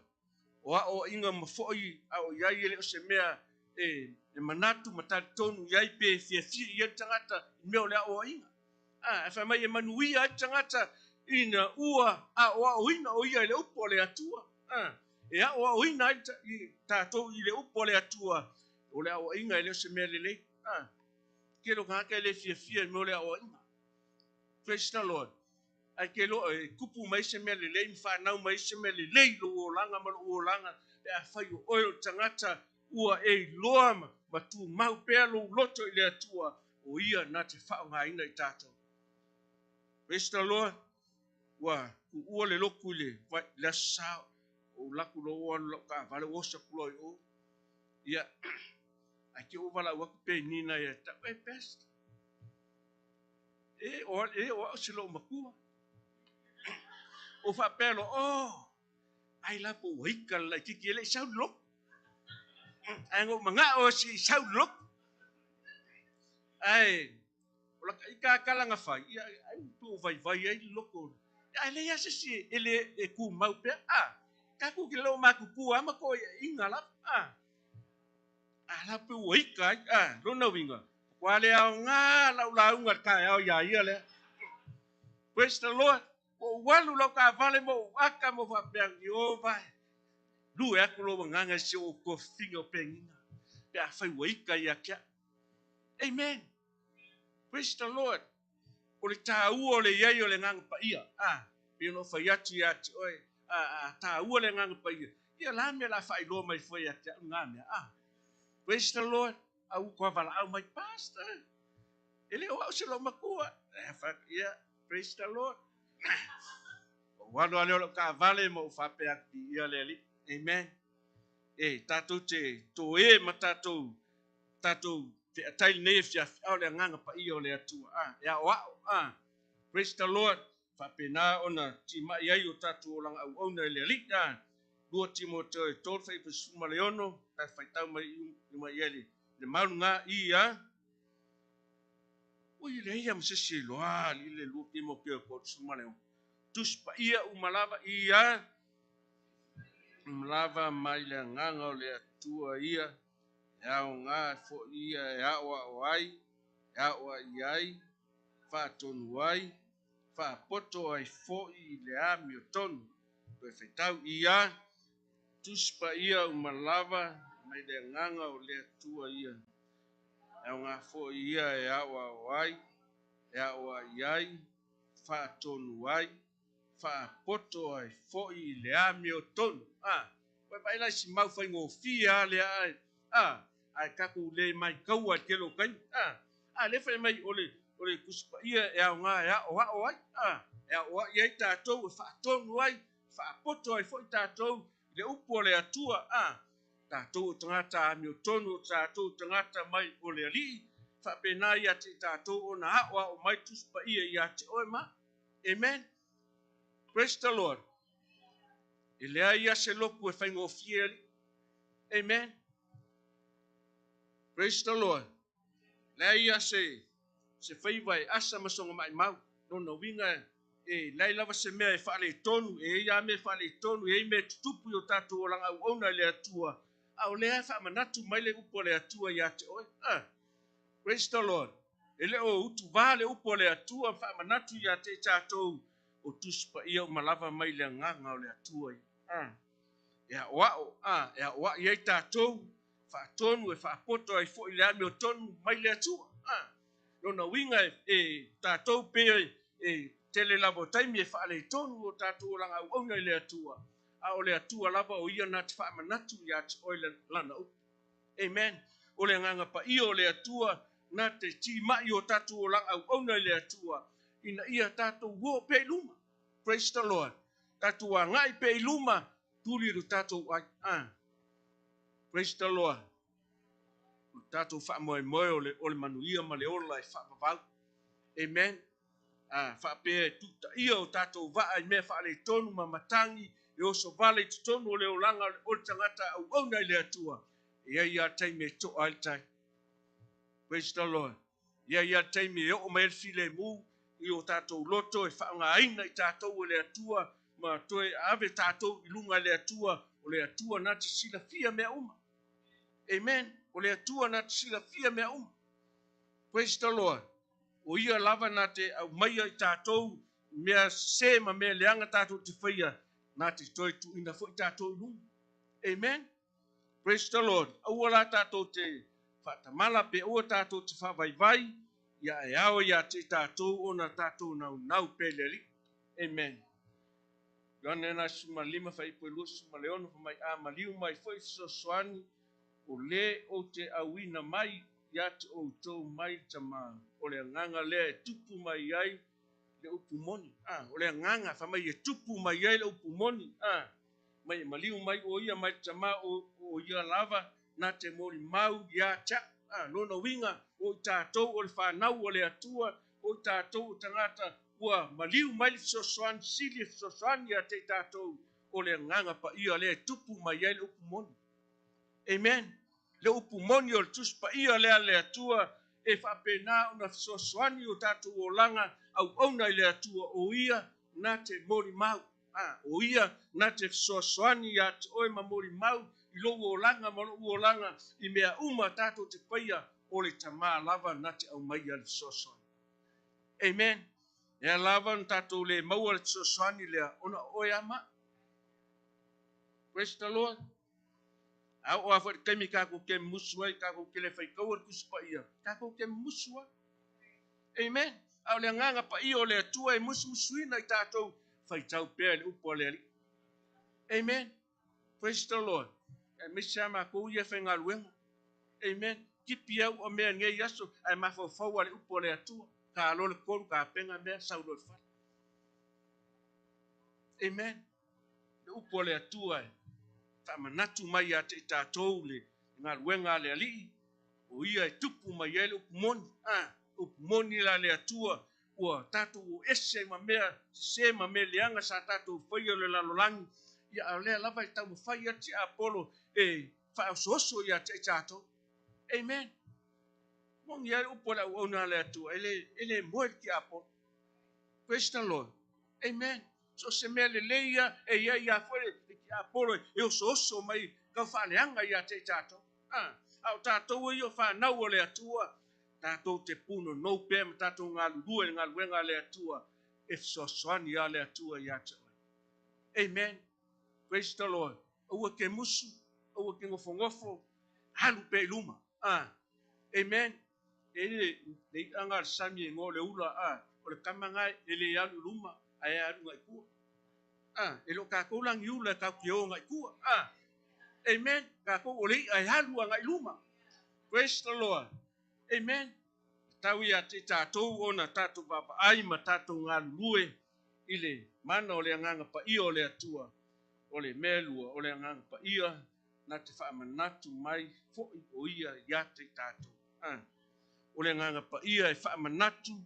S1: O aʻoaʻiga ma foi a o i ai e le o se mea e manatu ma talitonu i ai pe fiafia i ai le tagata i mea o le aʻoaʻiga. A, e fai mai e manuia ai le tagata ina ua aʻoaʻoina o ia i le upu a le Atua. A, e aʻoaʻoina ai tatou i le upu a le Atua, o le aʻoaʻiga e le o se mea lelei. A, tele o tagata e le fiafia i mea o le aʻoaʻiga. Praise the Lord. Ae ke loa e kupu mai se mea lelei ma whanau mai se mea lelei lou olaga ma lou olaga pe afai o oe o le tagata ua e iloa ma tumau pea lou loto i le Atua, o ia na te faaaogaina i tatou. Praise the Lord. Ua tuua le lotu i le aso Sa, o ou laku loa ua alu lau taavale ua oso atu loa i o. Ia, ae te ou valaau atu penina ia te au, e pastor, e o au se lou matua. O faapea loa, oh, ai la po ua ika le laitiiti e le i sau le lotu. Ae na ou manao se i sau le lotu. Ae o laka ika kala na fai, ia, ai ua tuu vaivai ai le lotu. Ae leai lava se isi e le e tumau pea. A, tatou te le o matutua lava ma toeaiina lava. A, a la pe ua ika ai. A, lona uiga, faatoa le aoga lau lauga i le taeao iā ia lea. Praise the Lord. Ua ou alu lau taavale ma ou aka ma ou faapea, Ieova, lue atu lou agaga i si ou tofiga o Penina, pe afai ua ika ia te au. Amen. Praise the Lord. O le taua o le i ai o le Agaga Paia. A, pei ona ou fai atu ia te oe, a, a taua le Agaga Paia, ia la mea la faailoa mai foi ia te au ngā mea. A, praise the Lord. A ua toa valaau mai, Pastor, e le o au se loomatua. Ia, praise the Lord. Ou alu lava lea o lau taavale ma ou faapea atu, Viia le Alii. Amen. E, tatou te toe ma tatou, tatou featai lenei afiafi, a o le Agaga Paia o le Atua, a, e aoao, a, praise the Lord, faapena ona timai ai o tatou olaga auauna i le Alii, a, 2 Timoteo e 3:16, tatou faitau mai uma i ai le mau lena, i, a, ui, e leai lava ma se isi e iloa alii le 2 Timoteo e 3:16, Tusi Paia uma lava, i, a, uma lava mai le Agaga o le Atua ia, e aoga foi ia e aʻoaʻo ai, e aʻoaʻi ai, faatonu ai, faapoto ai foi i le amiotonu. Toe faitau ia, Tusi Paia uma lava mai le Agaga o le Atua ia. E aoga foi ia e aoao ai, e aoai ai, faatonu ai, faapoto ai foi i le amiotonu. A, ua e vaai la i si mau faigofie lava lea ae, a, ae tatou le maitaua i le tele o taimi. A, a lea fai mai o le, o le Tusi Paia e aoga e aoao ai, a, e aoai ai tatou, e faatonu ai, faapoto ai foi tatou i le upu a le Atua, a, tatou o tagata amiotonu, o tatou o tagata mai o le Alii, faapena ia te i tatou ona aoao mai Tusi Paia ia te oe ma. Amen. Praise the Lord. E leai lava se lotu e faigofie alii. Amen. Praise the Lord. Leai lava se, se faiva e asa ma sona maimau. Lona uiga e leai lava se mea e faaletonu, e i ai lava mea e faaletonu, e i ai mea e tutupu i o tatou olaga auauna i le Atua, a o lea e faamanatu mai le upu a le Atua ia te oe. Ah, praise the Lord. E le o utuvā le upu a le Atua ma faamanatu ia te i tatou o Tusi Paia uma lava mai le agaga o le Atua ia. Ah, e aoao, ah, e aoai ai tatou, faatonu e faapoto ai foi le amiotonu mai le Atua. Ah, lona uiga e, e tatou pe e tele lava o taimi e faaletonu o tatou olaga auauna i le Atua, a o le Atua lava o ia na te faamanatu ia te oe lana upu. Amen. O le agaga paia o le Atua na te timai o tatou olaga auauna i le Atua ina ia tatou o pea i luma. Praise the Lord. Tatou agai pea i luma, tuli lo tatou ai. Ah. Praise the Lord. O le tatou faamoemoe o le, o le manuia ma le ola e faavavau. Amen. A faapea e tuutaia o tatou vaa i mea faaletonu ma matagi e oso vale i totonu o le olaga o le tagata auauna i le Atua, e i ai lava taimi e toa ai le tai. Praise the Lord. E i ai lava taimi e oo mai ai le filemu i o tatou loto e faaaogaina i tatou e le Atua ma toe ave tatou i luga e le Atua, o le Atua na te silafia mea uma. Amen. O le Atua na te silafia mea uma. Praise the Lord. O ia lava na te aumaia i tatou mea sese ma mea leaga tatou te faia, na te toe tuuina foi tatou i luga. Amen. Praise the Lord. Aua la tatou te faatamala pe aua tatou te faavaivai, ia e ao ia te i tatou ona tatou naunau pea i le Alii. Amen. Ioane 15 fuaiupu e 26 fai mai, A maliu mai foi fesoasoani o le ou te auina mai ia te outou mai le Tama, o le agaga lea e tupu mai ai le upu moni. A, o le agaga fai mai e tupu mai ai le upu moni. A, mai e maliu mai o ia mai le Tama, o, o ia lava na te molimau ia te au. A, lona uiga, o i tatou o le fanau o le Atua, o i tatou o tagata ua maliu mai le fesoasoani sili e fesoasoani ia te i tatou, o le agaga paia lea e tupu mai ai le upu moni. Amen. Le upu moni o le Tusi Paia lea a le Atua e faapena ona fesoasoani o tatou olaga auauna i le Atua, o ia na te molimau. A, o ia na te fesoasoani ia te oe ma molimau i lou olaga ma lou olaga i mea uma tatou te faia, o le Tama lava na te aumaia le fesoasoani. Amen. E ala lava ona tatou le maua le fesoasoani lea ona o oe a ma. Praise the Lord. A oo lava foi i le taimi tatou te musu ai, tatou te le faitaua le Tusi Paia, tatou te musu ai. Amen. A o le agaga paia o le Atua e musumusuina i tatou, faitau pea i le upu a le Alii. Amen. Praise the Lord. Aemaise lava matou ia e faigaluega. Amen. Tipi au o mea i lenei aso, ae mafaufau lava i le upu a le Atua. Ta loa le 3, tapena mea, sau loa i le fale. Amen. Le upu a le Atua e faamanatu mai ia te i tatou le galuega a le Alii, o ia e tupu mai ai le upu moni. A, upu moni la le Atua, ua tatou o ese ai ma mea sese ma mea leaga sa tatou faia o le lalolagi, ia a o lea lava e taumafai atu tiapolo e faaosooso ia te i tatou. Amen. Moni ai le upu a le auauna a le Atua, e le, e le moe le tiapolo. Praise the Lord. Amen. So o se mea lelei ia e i ai ia foi le tiapolo e osooso mai tau faaleaga ia te i tatou. A, a o tatou ia o fanau o le Atua, tatou te punonou pea ma tatou galulue i le galuega a le Atua e fesoasoani a le Atua ia te oe. Amen. Praise the Lord. Aua ke musu, aua ke nofonofo, alu pea i luma. A, amen. E le le i'a le sami e igoa o le ula a o le tama na e le alu i luma ae alu agai i tua. A e le o tatou lagiula e tatou te o agai i tua. A Amen. Tatou o le i'a e alu agai i luma. Praise the Lord. Amen. Tau ia te i tatou ona tatou vaavaai ma tatou galulue i le mana o le Agaga Paia o le Atua. O le mea lua, o le Agaga Paia na te faamanatu mai foi o ia ia te i tatou. A. O le Agaga Paia e faamanatu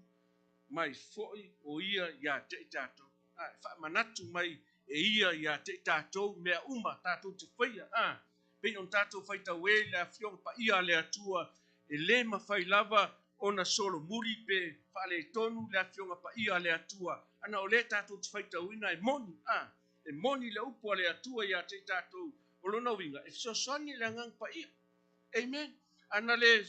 S1: mai foi o ia ia te i tatou. A. E faamanatu mai e ia ia te i tatou mea uma tatou te faia. A. Pei ona tatou faitau e i le Afioga Paia a le Atua, e lē mafai lava ona solomuli pe faaletonu le Afioga Paia a le Atua, ana o lea tatou te faitauina e moni. A. E moni le upu a le Atua ia te i tatou. O lona uiga, e fesoasoani le Agaga Paia. Amen. Ana le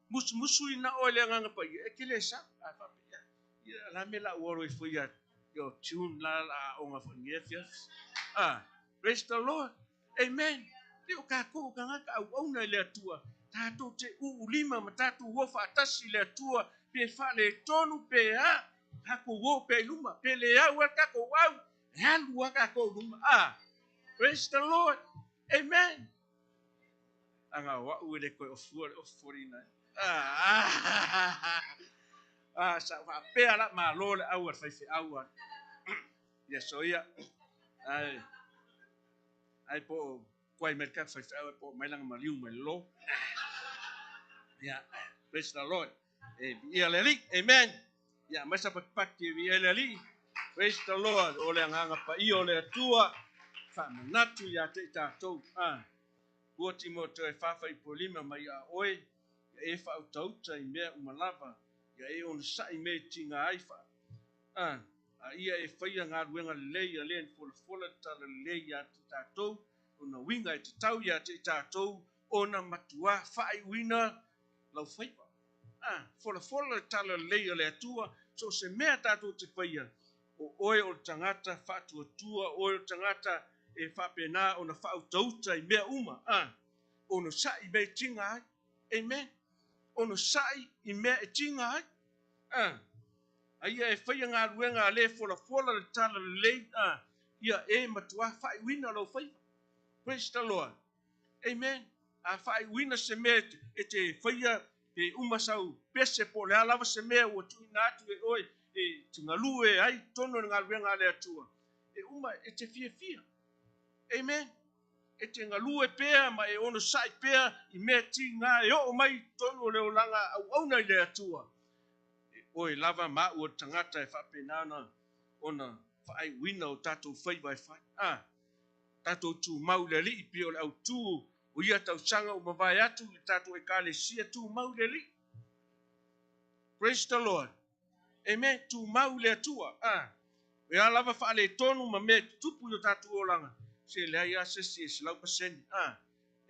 S1: musumusu ina oe le Agaga Paia, e te le sau. A faapea, ia la me la ua alo ifo ia yo tune la la aoga foi lenei afiafi. A, praise the Lord. Amen. Le o tatou o tagata auauna i le Atua, tatou te uulima ma tatou o faatasi i le Atua, pe faaletonu pe a, tatou o pea i luma, pe le au a le tatou au, e alu a tatou luma. A, praise the Lord. Amen. Aga o a'u e le toe ofua le ofu foliga ai. Ah, sa faapea la malo le au a le faifeau a. Ia so ia. Ai ai po kuai mai le faifeau po mai langa maliu mai lo. Ia, praise the Lord. E ia le Alii. Amen. Ia mai sa patipati e viia le Alii. Praise the Lord. O le Agaga Paia o le Atua faamanatu ia te i tatou. Ah. 2 Timoteo e 4:5 mai a oe, ia e faautauta i mea uma lava, ia e onosai mea e tiga ai fa a, a ia e faia galuega lelei a lea ni folafola le tala lelei ia te tatou, lona uiga e tatau ia te i tatou ona matuā faaiuina lau faiva. A, folafola le tala lelei a le Atua, so o se mea tatou te faia, o oe o le tagata faatuatua, o oe o le tagata e faapena ona faautauta i mea uma, a, onosai i mea e tiga ai. Amen. Onosai i mea e tiga ai. A, a ia e faia galuega a le folafola le tala lelei, a, ia e matuā faaiuina lou faiva. Praise the Lord. Amen. A faaiuina se mea e te faia pe uma sau pese po o le a lava se mea ua tuuina atu e oe e te galue ai totonu o le galuega a le Atua, e uma e te fiafia. Amen. E te galue pea ma e onosai pea i mea tiga e oo mai i totonu o le olaga auauna i le Atua. E oe lava ma au o le tagata e faapena ona faaiuina o tatou faiva e fai. A, tatou tumau i le Alii pei o le autu o ia tausaga ua mavae atu i le tatou Ekalesia, tumau i le Alii. Praise the Lord. Amen. Tumau i le Atua. A. O a lava faaletonu ma mea e tutupu i o tatou olaga, se leai lava se isi e 100%. A.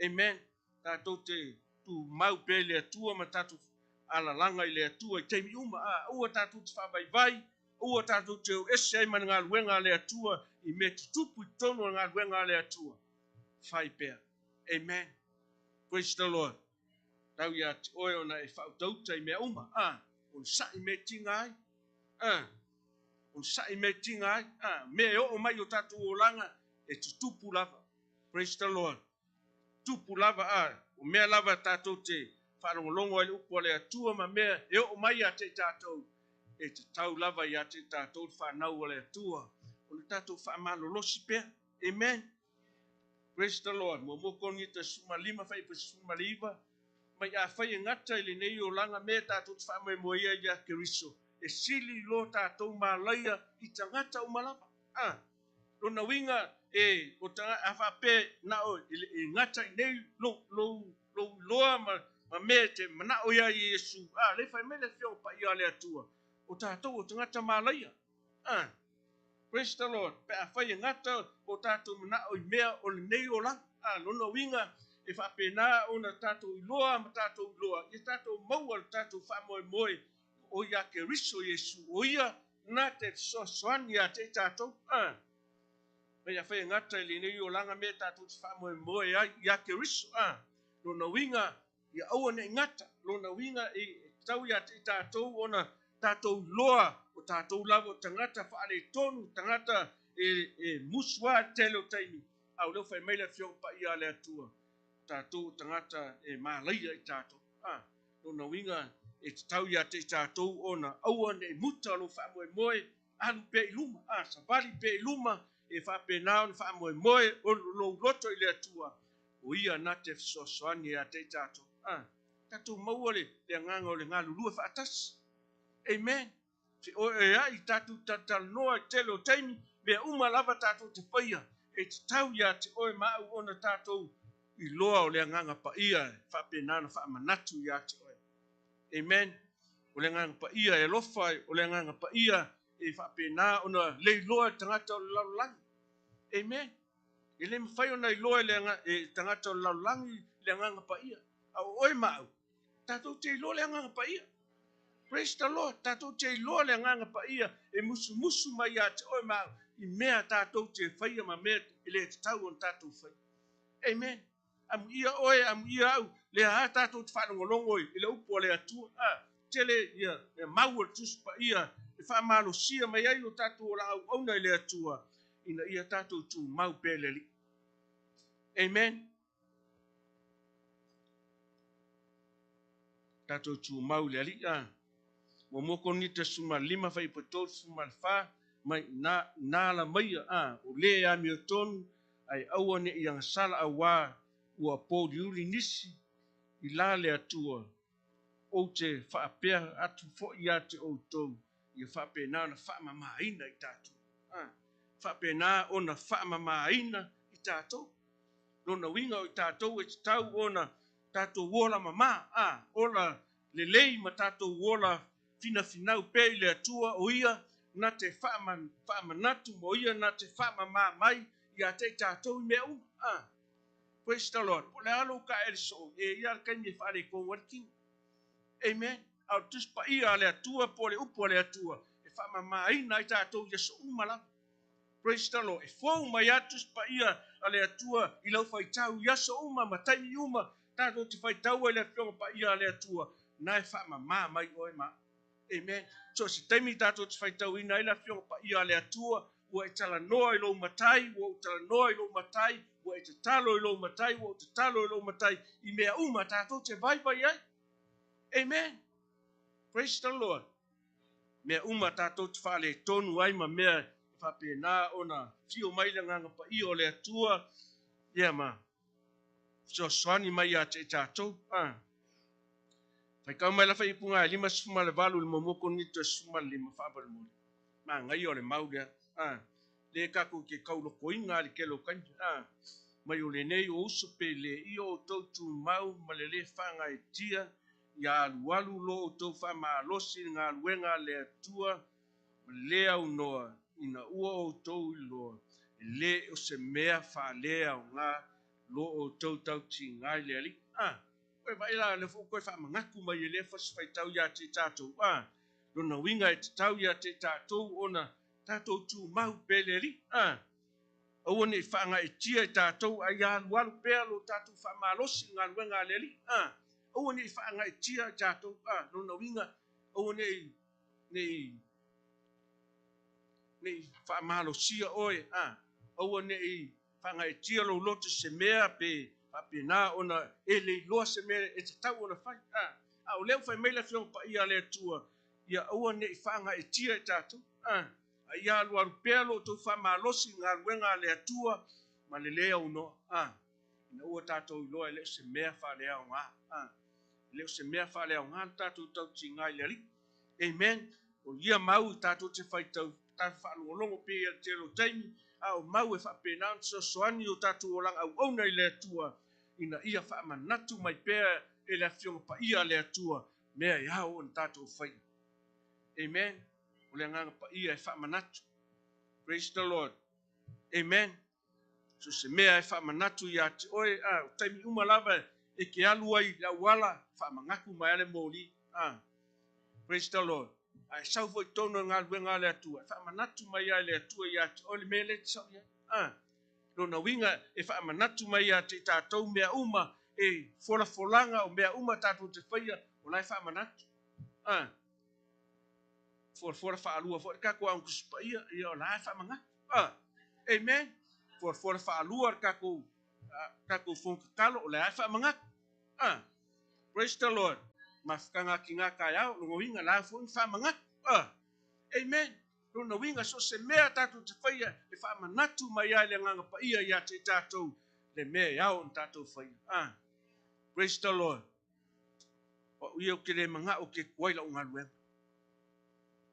S1: Amen. Tatou te tumau pea i le Atua ma tatou alalaga i le Atua i taimi uma. A. Aua tatou te faavaivai, aua tatou te o ese ai ma le galuega a le Atua i mea tutupu i totonu o le galuega a le Atua. Fai pea. Amen. Praise the Lord. Tau ia te oe ona e faautauta i mea uma. A. Onosai mea e tiga ai. A. Onosai mea e tiga ai. A. Mea e oo mai i o tatou olaga e tutupu lava. Praise the Lord. Tupu lava. A. O mea lava tatou te faalogologo ai le upu a le Atua ma mea e oo mai ia te i tatou, e tatau lava ia te i tatou le fanau a le Atua ona tatou faamalolosi pea. Amen. Praise the Lord. 1 Korinito 15:19, mai afai e gata i lenei olaga mea tatou te faamoemoe ai ia Keriso, e sili i lo tatou malaia i tagata uma lava. A, lona uiga e o tagata, a faapea na o e gata i nei lou lou lou iloa ma ma mea e te manao ia i Iesu. A, le fai mai le Afioga Paia a le Atua, o tatou o tagata malaia. A, praise the Lord. Pe afai e gata o tatou manao i mea o lenei olaga. A, lona uiga e faapena ona tatou iloa ma tatou iloa, ia tatou maua le tatou faamoemoe o ia Keriso Iesu, o ia na te fesoasoani ia te i tatou. A, mai afai e gata i lenei olaga mea tatou te faamoemoe ai ia Keriso. A, lona uiga ia aua nei gata, lona uiga e tatau ia te i tatou ona tatou iloa o tatou lava o tagata faaletonu, tagata e musu lava i le tele o taimi, a o lea ua fai mai le Afioga Paia a le Atua, o tatou o tagata e malaia i tatou. A, lona uiga e tatau ia te i tatou ona aua ne i muta lou faamoemoe, alu pea i luma, a, savali pea i luma, e faapena ona faamoemoe lou loto i le Atua, o Ia na te fesoasoani ia te i tatou. A, tatou maua le agaga o le galulue faatasi. Amen. Feoeoeai tatou talatalanoa i le tele o taimi, mea uma lava tatou te faia, e tatau ia te oe ma au ona tatou iloa o le Agaga Paia e faapena ona faamanatu ia te oe. Amen. O le Agaga Paia e alofa, o le Agaga Paia e faapena ona leiloa e le tagata o le lalolagi. Amen. E le mafai ona iloa e le tagata o le lalolagi le Agaga Paia. A o oe ma au, tatou te iloa le Agaga Paia. Praise the Lord. Tatou te iloa le Agaga Paia e musumusu mai ia te oe ma au i mea tatou te faia ma mea e le tatau ona tatou faia. Amen. Amuia oe, amuia au, lea lava tatou te faalogologo i le upu a le Atua. A, tele ia mau o le Tusi Paia e faamalosia mai ai o tatou ola auauna i le Atua ina ia tatou tumau pea i le Alii. Amen. Tatou tumau i le Alii. A, muamua Korinita 15 fuaiupu 34, mai na, na ala maia, a, o le amiotonu, ae aua ne i agasala auā ua pōuliuli nisi i la le Atua, ou te faapea atu foi ia te outou, ia faapena ona faamamaina i tatou. A, faapena ona faamamaina i tatou. Lona uiga o i tatou e tatau ona tatou ola mama, a, ola lelei ma tatou ola finafinau pea i le Atua, o Ia na te faamanatu ma o Ia na te faamama mai ia te i tatou i mea uma. A, praise the Lord. Po o le a lou kaele soo, e i ai lava le taimi e faaletonu ai le tino. Amen. A o le Tusi Paia a le Atua po o le Upu a le Atua e faamamaina ai tatou i aso uma lava. Praise the Lord. E fou mai lava le Tusi Paia a le Atua i lau faitau i aso uma ma taimi uma tatou te faitau ai le Afioga Paia a le Atua, na e faamama mai oe ma au. Amen. So o se taimi tatou te faitauina ai le Afioga Paia a le Atua, ua e talanoa i lou Matai, ua ou talanoa i lou Matai, ua e tatalo i lou Matai, ua ou tatalo i lou Matai, i mea uma tatou te vaivai ai. Amen. Praise the Lord. Mea uma tatou te faaletonu ai ma mea e faapena ona fio mai le Agaga Paia o le Atua, ia ma fesoasoani mai ia te i tatou. A. Faitau mai la faaiupuga e 58 i le muamua Korinito e 15 faamolemole. Manaia o le mau lea. A. Le tatou te taulokoina i le tele o taimi. A. Mai o lenei o uso pe le ia outou tumau ma le le faagaetia ia alualu lo outou faamalosi i le galuega a le Atua ma le le aunoa ina ua outou iloa e le o se mea faaleaoga lo outou tautiga i le Alii. A. Koe vaai la, lea foi ua toe faamanatu mai e lea fasi faitau ia te i tatou. A. Lona uiga e tatau ia te i tatou ona tatou tumau pea i le Alii. A. Aua ne i faagaeetia i tatou, a ia alualu pea lo tatou faamalosi i galuega a le Alii. A. Aua ne i faagaeetia i tatou. A. Lona uiga, aua ne i, ne i, ne i faamalosia oe. A. Aua ne i faagaeetia lou loto i se mea pe faapena ona e le iloa se mea e tatau ona fai. A. A o lea ua fai mai le Afioga Paia a le Atua, ia aua ne i faagaeetia i tatou. A. A ia alualu pea lo outou faamalosi i galuega a le Atua ma le le aunoa. A. Ina ua tatou iloa e le o se mea faaleaoga. A. E le o se mea faaleaoga le tatou tautiga i le Alii. Amen. O ia mau i tatou te faitau, tatou faalogologo pea i le tele o taimi, a o mau e faapena ona fesoasoani i o tatou olaga auauna i le Atua, ina ia faamanatu mai pea e le Afioga Paia a le Atua mea e ao ona tatou faia. Amen. O le Agaga Paia e faamanatu. Praise the Lord. Amen. So se mea e faamanatu ia te oe, a, o taimi uma lava e ke alu ai i le auala, faamanatu mai lava le moli. A, praise the Lord. A e sau foi i totonu o le galuega a le Atua, e faamanatu mai lava e le Atua ia te oe le mea lea e te sau i ai. A, lona uiga e faamanatu mai ia te i tatou mea uma e folafolaga o mea uma tatou te faia, o la e faamanatu. A fualafuala faalua foi le tatou Aoga Tusi Paia, ia o la e faamanatu. A amen. Fualafuala faalua le tatou tatou fono tatalo, o la e faamanatu. A praise the Lord. Mafutaga atiga taeao, logoina la foi na faamanatu. A amen. Lona uiga, so o se mea tatou te faia e faamanatu mai ai le Agaga Paia ia te i tatou le mea e ao ona tatou faia. A praise the Lord. O au ia ou te le manao ou te tuai lau galuega.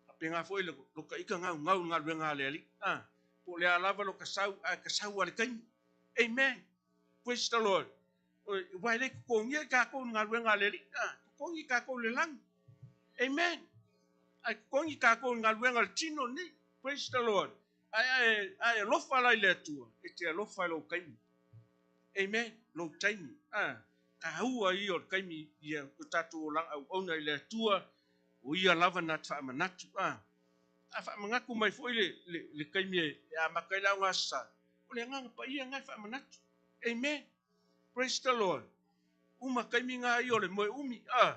S1: Faapena foi lo ta ita gaugau i le galuega a le Alii. A po o le a lava lo ta sau, ae ta sau lava i le taimi. Amen. Praise the Lord. Aua e le totogia i tatou i le galuega a le Alii. A totogi tatou i le lagi. Amen. Ae totogi tatou i le galuega a le tino lenei. Praise the Lord. Ae, ae, ae alofa la i le Atua, e te alofa i lou taimi. Amen. Lou taimi. A taua ia o le taimi ia o tatou olaga auauna i le Atua, o ia lava na te faamanatu. A a faamanatu mai foi le, le, le taimi e amata ai le aoga Aso Sa, o le Agaga Paia na e faamanatu. Amen. Praise the Lord. Uma taimi na ia o le moe umi. A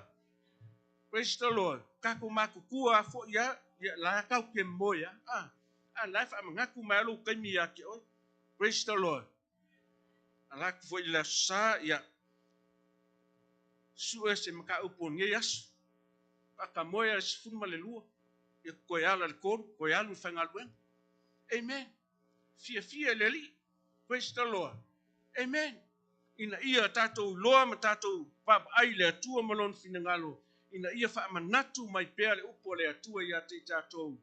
S1: praise the Lord. Tatou matutua foi a, ia la tau ke moe a. A a la e faamanatu mai lou taimi ia te oe. Praise the Lord. Ala atu foi i le Aso Sa, ia sue se mataupu o lenei aso. Faatamoe a le 12, ia toe ala i le 3, toe alu i le faigaluega. Amen. Fiafia i le Alii. Praise the Lord. Amen. Ina ia tatou iloa ma tatou vaavaai i le Atua ma Lona finagalo, ina ia faamanatu mai pea le upu a le Atua ia te i tatou,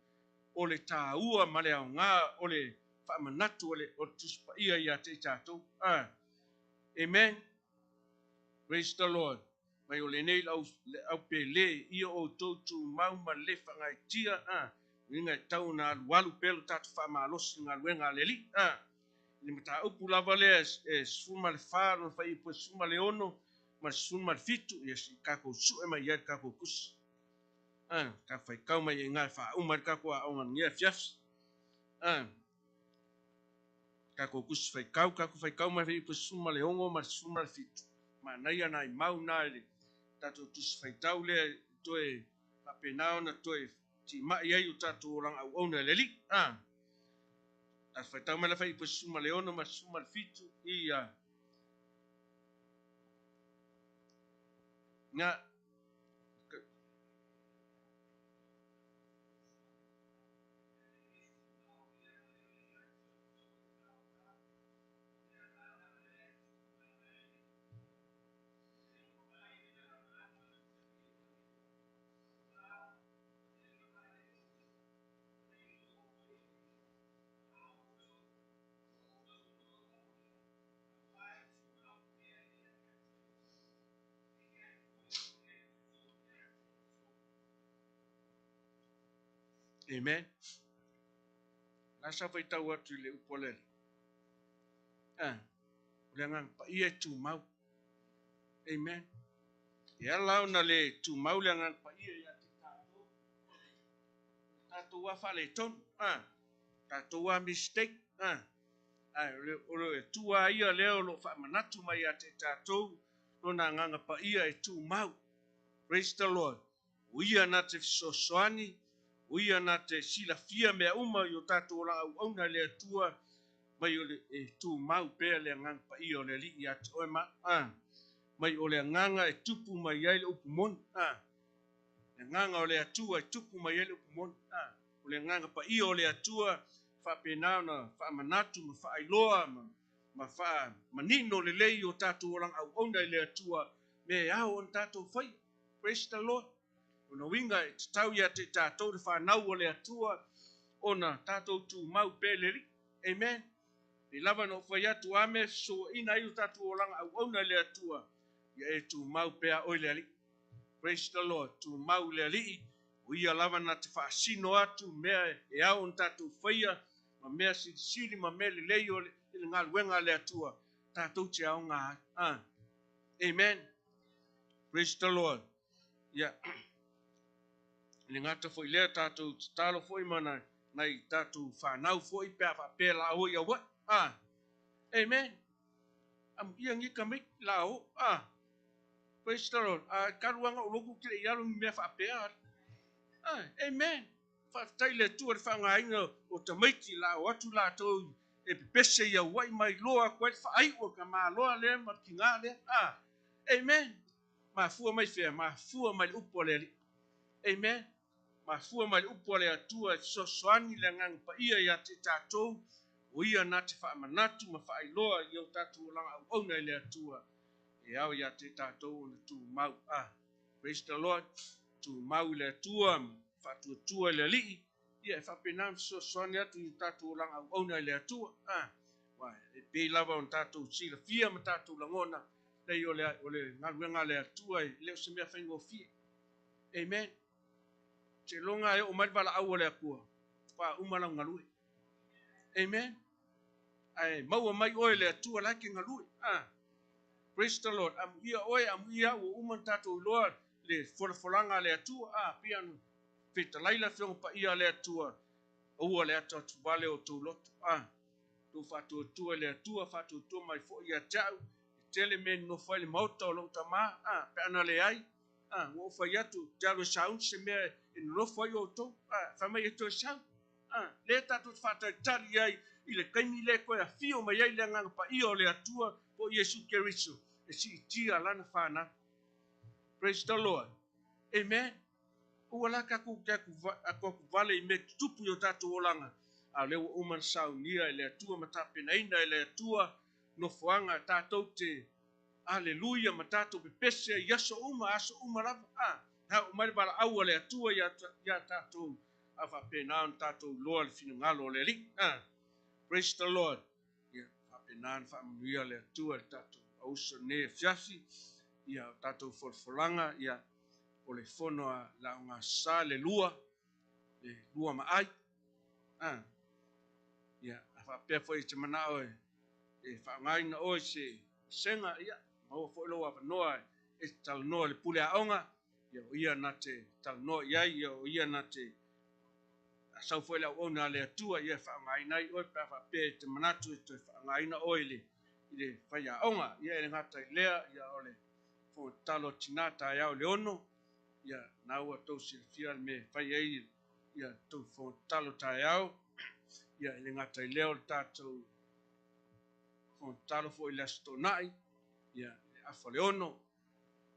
S1: o le taua ma le aoga o le faamanatu o le Tusi Paia ia te i tatou. Amen. Praise the Lord. Mai o lenei lau le au pele ia outou tumau ma le faagaetia a uiga e tau ona alualu pea lo tatou faamalosi i galuega a le Alii a i le mataupu lava lea e 14 lona fuaiupu e 16 ma le 17 ia se i tatou sue mai ai le tatou tusi a tatou faitau mai ai i ina e faauma ai le tatou aoga i lenei afiafi a tatou tusi faitau tatou faitau mai fuaiupu e 16 ma le 17. Manaia nai mau na i le tatou tusi faitau lea e toe faapena ona toe timai ai o tatou olaga auauna i le Alii. A tatou faitau mai la fuaiupu e 16 ma le 17 ia na. Amen. La sa faitau atu i le upu a le Alii. Ah, o le Agaga Paia e tumau. Amen. E ala ona le tumau le Agaga Paia ia te tatou, tatou a faaletonu, ah, tatou a mistake, ah, ae o le Atua ia lea o lo o faamanatu mai ia te tatou lona Agaga Paia e tumau. Praise the Lord. O ia na te fesoasoani, o ia na te silafia mea uma i o tatou olaga auauna i le Atua, mai o le e tumau pea le Agaga Paia o le Alii ia te oe ma a, mai o le Agaga e tupu mai ai le upu moni a, le Agaga o le Atua e tupu mai ai le upu moni a, o le Agaga Paia o le Atua faapena ona faamanatu ma faailoa ma faamanino lelei i o tatou olaga auauna i le Atua, mea e ao ona tatou faia. Praise the Lord. Lona uiga e tatau ia te tatou le fanau o le Atua ona tatou tumau pea i le Alii. Amen. Pei lava na ou fai atu a mea e fesoaina ai o tatou olaga auauna i le Atua, ia e tumau pea oe i le Alii. Praise the Lord. Tumau i le Alii, o ia lava na te faasino atu mea e ao ona tatou faia, ma mea silisili ma mea lelei o le galuega a le Atua, tatou te aoga ai. Ah. Amen. Praise the Lord. Ia, le gata foi lea tatou tatalo foi ma nai tatou fanau foi pe a faapea la o i Hawaii. Ah. Amen. Amu ia ni ka mai la o. Ah. Praise the Lord. Ah, kalu anga o loku kile i alo ni mea faapea. Amen. Faafetai i le Atua i le faaaogaina o tamaiti la o atu latou e pepese i Aua'i ma iloa atu ai le faaiu o le tamaloa lea ma le tiga lea. Amen. Mafua mai fea? Mafua mai le upu a le Alii. Amen. Mafua mai le upu a le Atua e fesoasoani le Agaga Paia ia te tatou, o Ia na te faamanatu ma faailoa i o tatou olaga auauna i le Atua, e ao ia te tatou ona tumau. Praise the Lord. Tumau i le Atua ma faatuatua i le Alii, ia e faapena ona fesoasoani atu i o tatou olaga auauna i le Atua. Aua e pei lava ona tatou silafia ma tatou lagona, leai o le, o le galuega a le Atua e le o se mea faigofie. Amen. Seiloga e oo mai le valaau a le Atua, faatoa uma lau galue. Amen. Ae maua mai oe e le Atua la e te galue. Praise the Lord. Amuia oe, amuia au, ua uma ona tatou iloa le folafolaga a le Atua. Pei ona fetalai le Afioga Paia a le Atua, aua le ata atu vale o outou loto. Tou faatuatua i le Atua, faatuatua mai foi ia te au, e tele mea e nonofo ai le maota o lou tama, pe ana leai, ua ou fai atu, ou te alu e sauni se mea e nonofo ai outou, fai mai e toe sau. Lea tatou te faatalitali i ai i le taimi lea e toe afio mai ai le Agaga Paia o le Atua po o Iesu Keriso e siitia Lana fanau. Praise the Lord. Amen. Aua la tatou te atu atu vale i mea tutupu i o tatou olaga, a o lea ua uma ona saunia e le Atua ma tapenaina e le Atua nofoaga tatou te Aleluia ma tatou pepese ai i aso uma, aso uma lava. E oo mai le valaau a le Atua ia tatou, a faapena ona tatou iloa le finagalo o le Alii. Praise the Lord. Ia faapena ona faamanuia le Atua i le tatou auso nei afiafi. Ia o tatou folafolaga, ia o le fono a le Aoga Sa le lua, le lua ma ai. Ia a faapea foi e te manao e faaaogaina oe se sega, ia maua foi lou avanoa e te talanoa i le pule aoga, ia o ia na te talanoa i ai, ia o ia na te sau foi le auauna a le Atua, ia e faaaogaina ai oe pe a faapea e te manatu e toe faaaogaina oe i le faiaoga. Ia e le gata i lea, ia o le fono tatalo a tina taeao i le 6, ia na ua tou silafia le mea e fai ai ia tou fono tatalo taeao, ia e le gata i lea o le tatou fono tatalo foi i le Aso Toonai, ia le afa o le 6,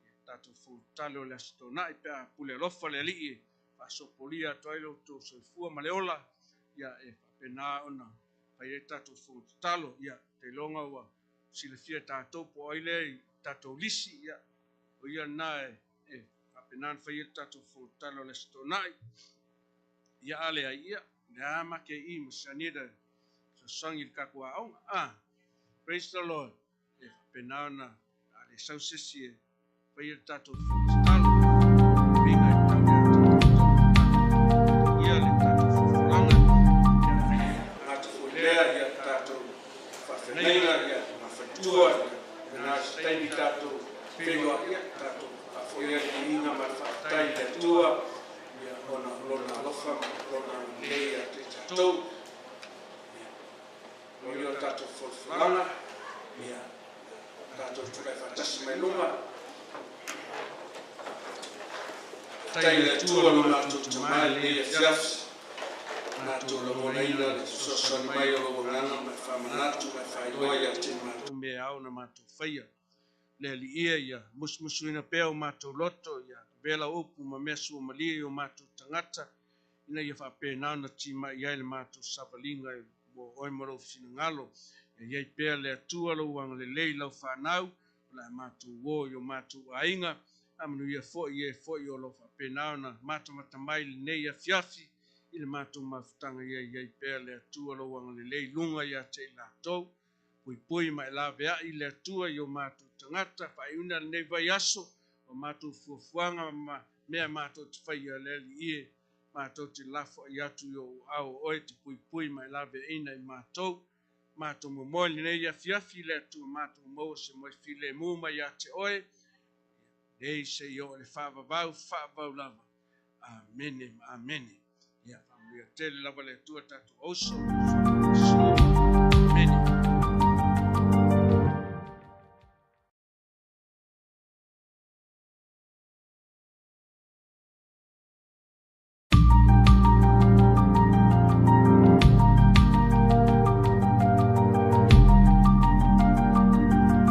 S1: ia tatou fono tatalo i le Aso Toonai pe a pule alofa le Alii e faasopolia atu ai lo outou soifua ma le ola, ia e faapena ona fai ai tatou fono tatalo. Ia teiloga ua silafia e tatou po o ai lea i tatou lisi, ia o ia lena e faapena ona fai ai le tatou fono tatalo i le Aso Toonai. Ia a leai, ia lea ma ke i ma Sanita fesoasoani i le tatou aoga. Praise the Lord. E faapena ona a le sau se isi e faia le tatou fono tatalo. Uiga e tau ia tatou ia le tatou folafolaga. Ia gata foi lea ia tatou faafeagaiga ia ma faletua ia pena se taimi tatou feiloai ia tatou faafoia le viiga ma le faafetai i le Atua ia ona o lona alofa ma lona agalelei ia te tatou. Ia o ia o tatou folafolaga ia tatou tulai faatasi mai luga. Faafetai i le Atua lo matou Tama i lenei afiafi, matou lagonaina le fesoasoani mai o lou Agaga ma e faamanatu ma e faailoa ia te matou mea ao na matou faia. Le Alii ia musumusuina pea o matou loto, ia avea lau upu ma mea suamalie i o matou tagata, ina ia faapena ona timai ai le matou savaliga mo oe ma lou finagalo. Ia i ai pea le Atua lou agalelei i lau fanau, o le a matou o i o matou aiga, amanuia foi e foi o lo faapena ona matamata mai lenei afiafi i le matou mafutaga. Ia i ai pea le Atua lou agalelei luga ia te i latou. Puipui ma e laveai le Atua i o matou tagata, faaiuina lenei vaiaso o matou fuafuaga ma mea matou te faia le Alii e matou te lafoai atu i ou aao o oe te puipui ma e laveaiina i matou. Matou momoe lenei afiafi le Atua, matou maua se moe filemu mai ia te oe, nei seia oo i le faavavau, faavavau lava. Amene ma amene. Ia faamanuia tele lava le Atua tatou auso.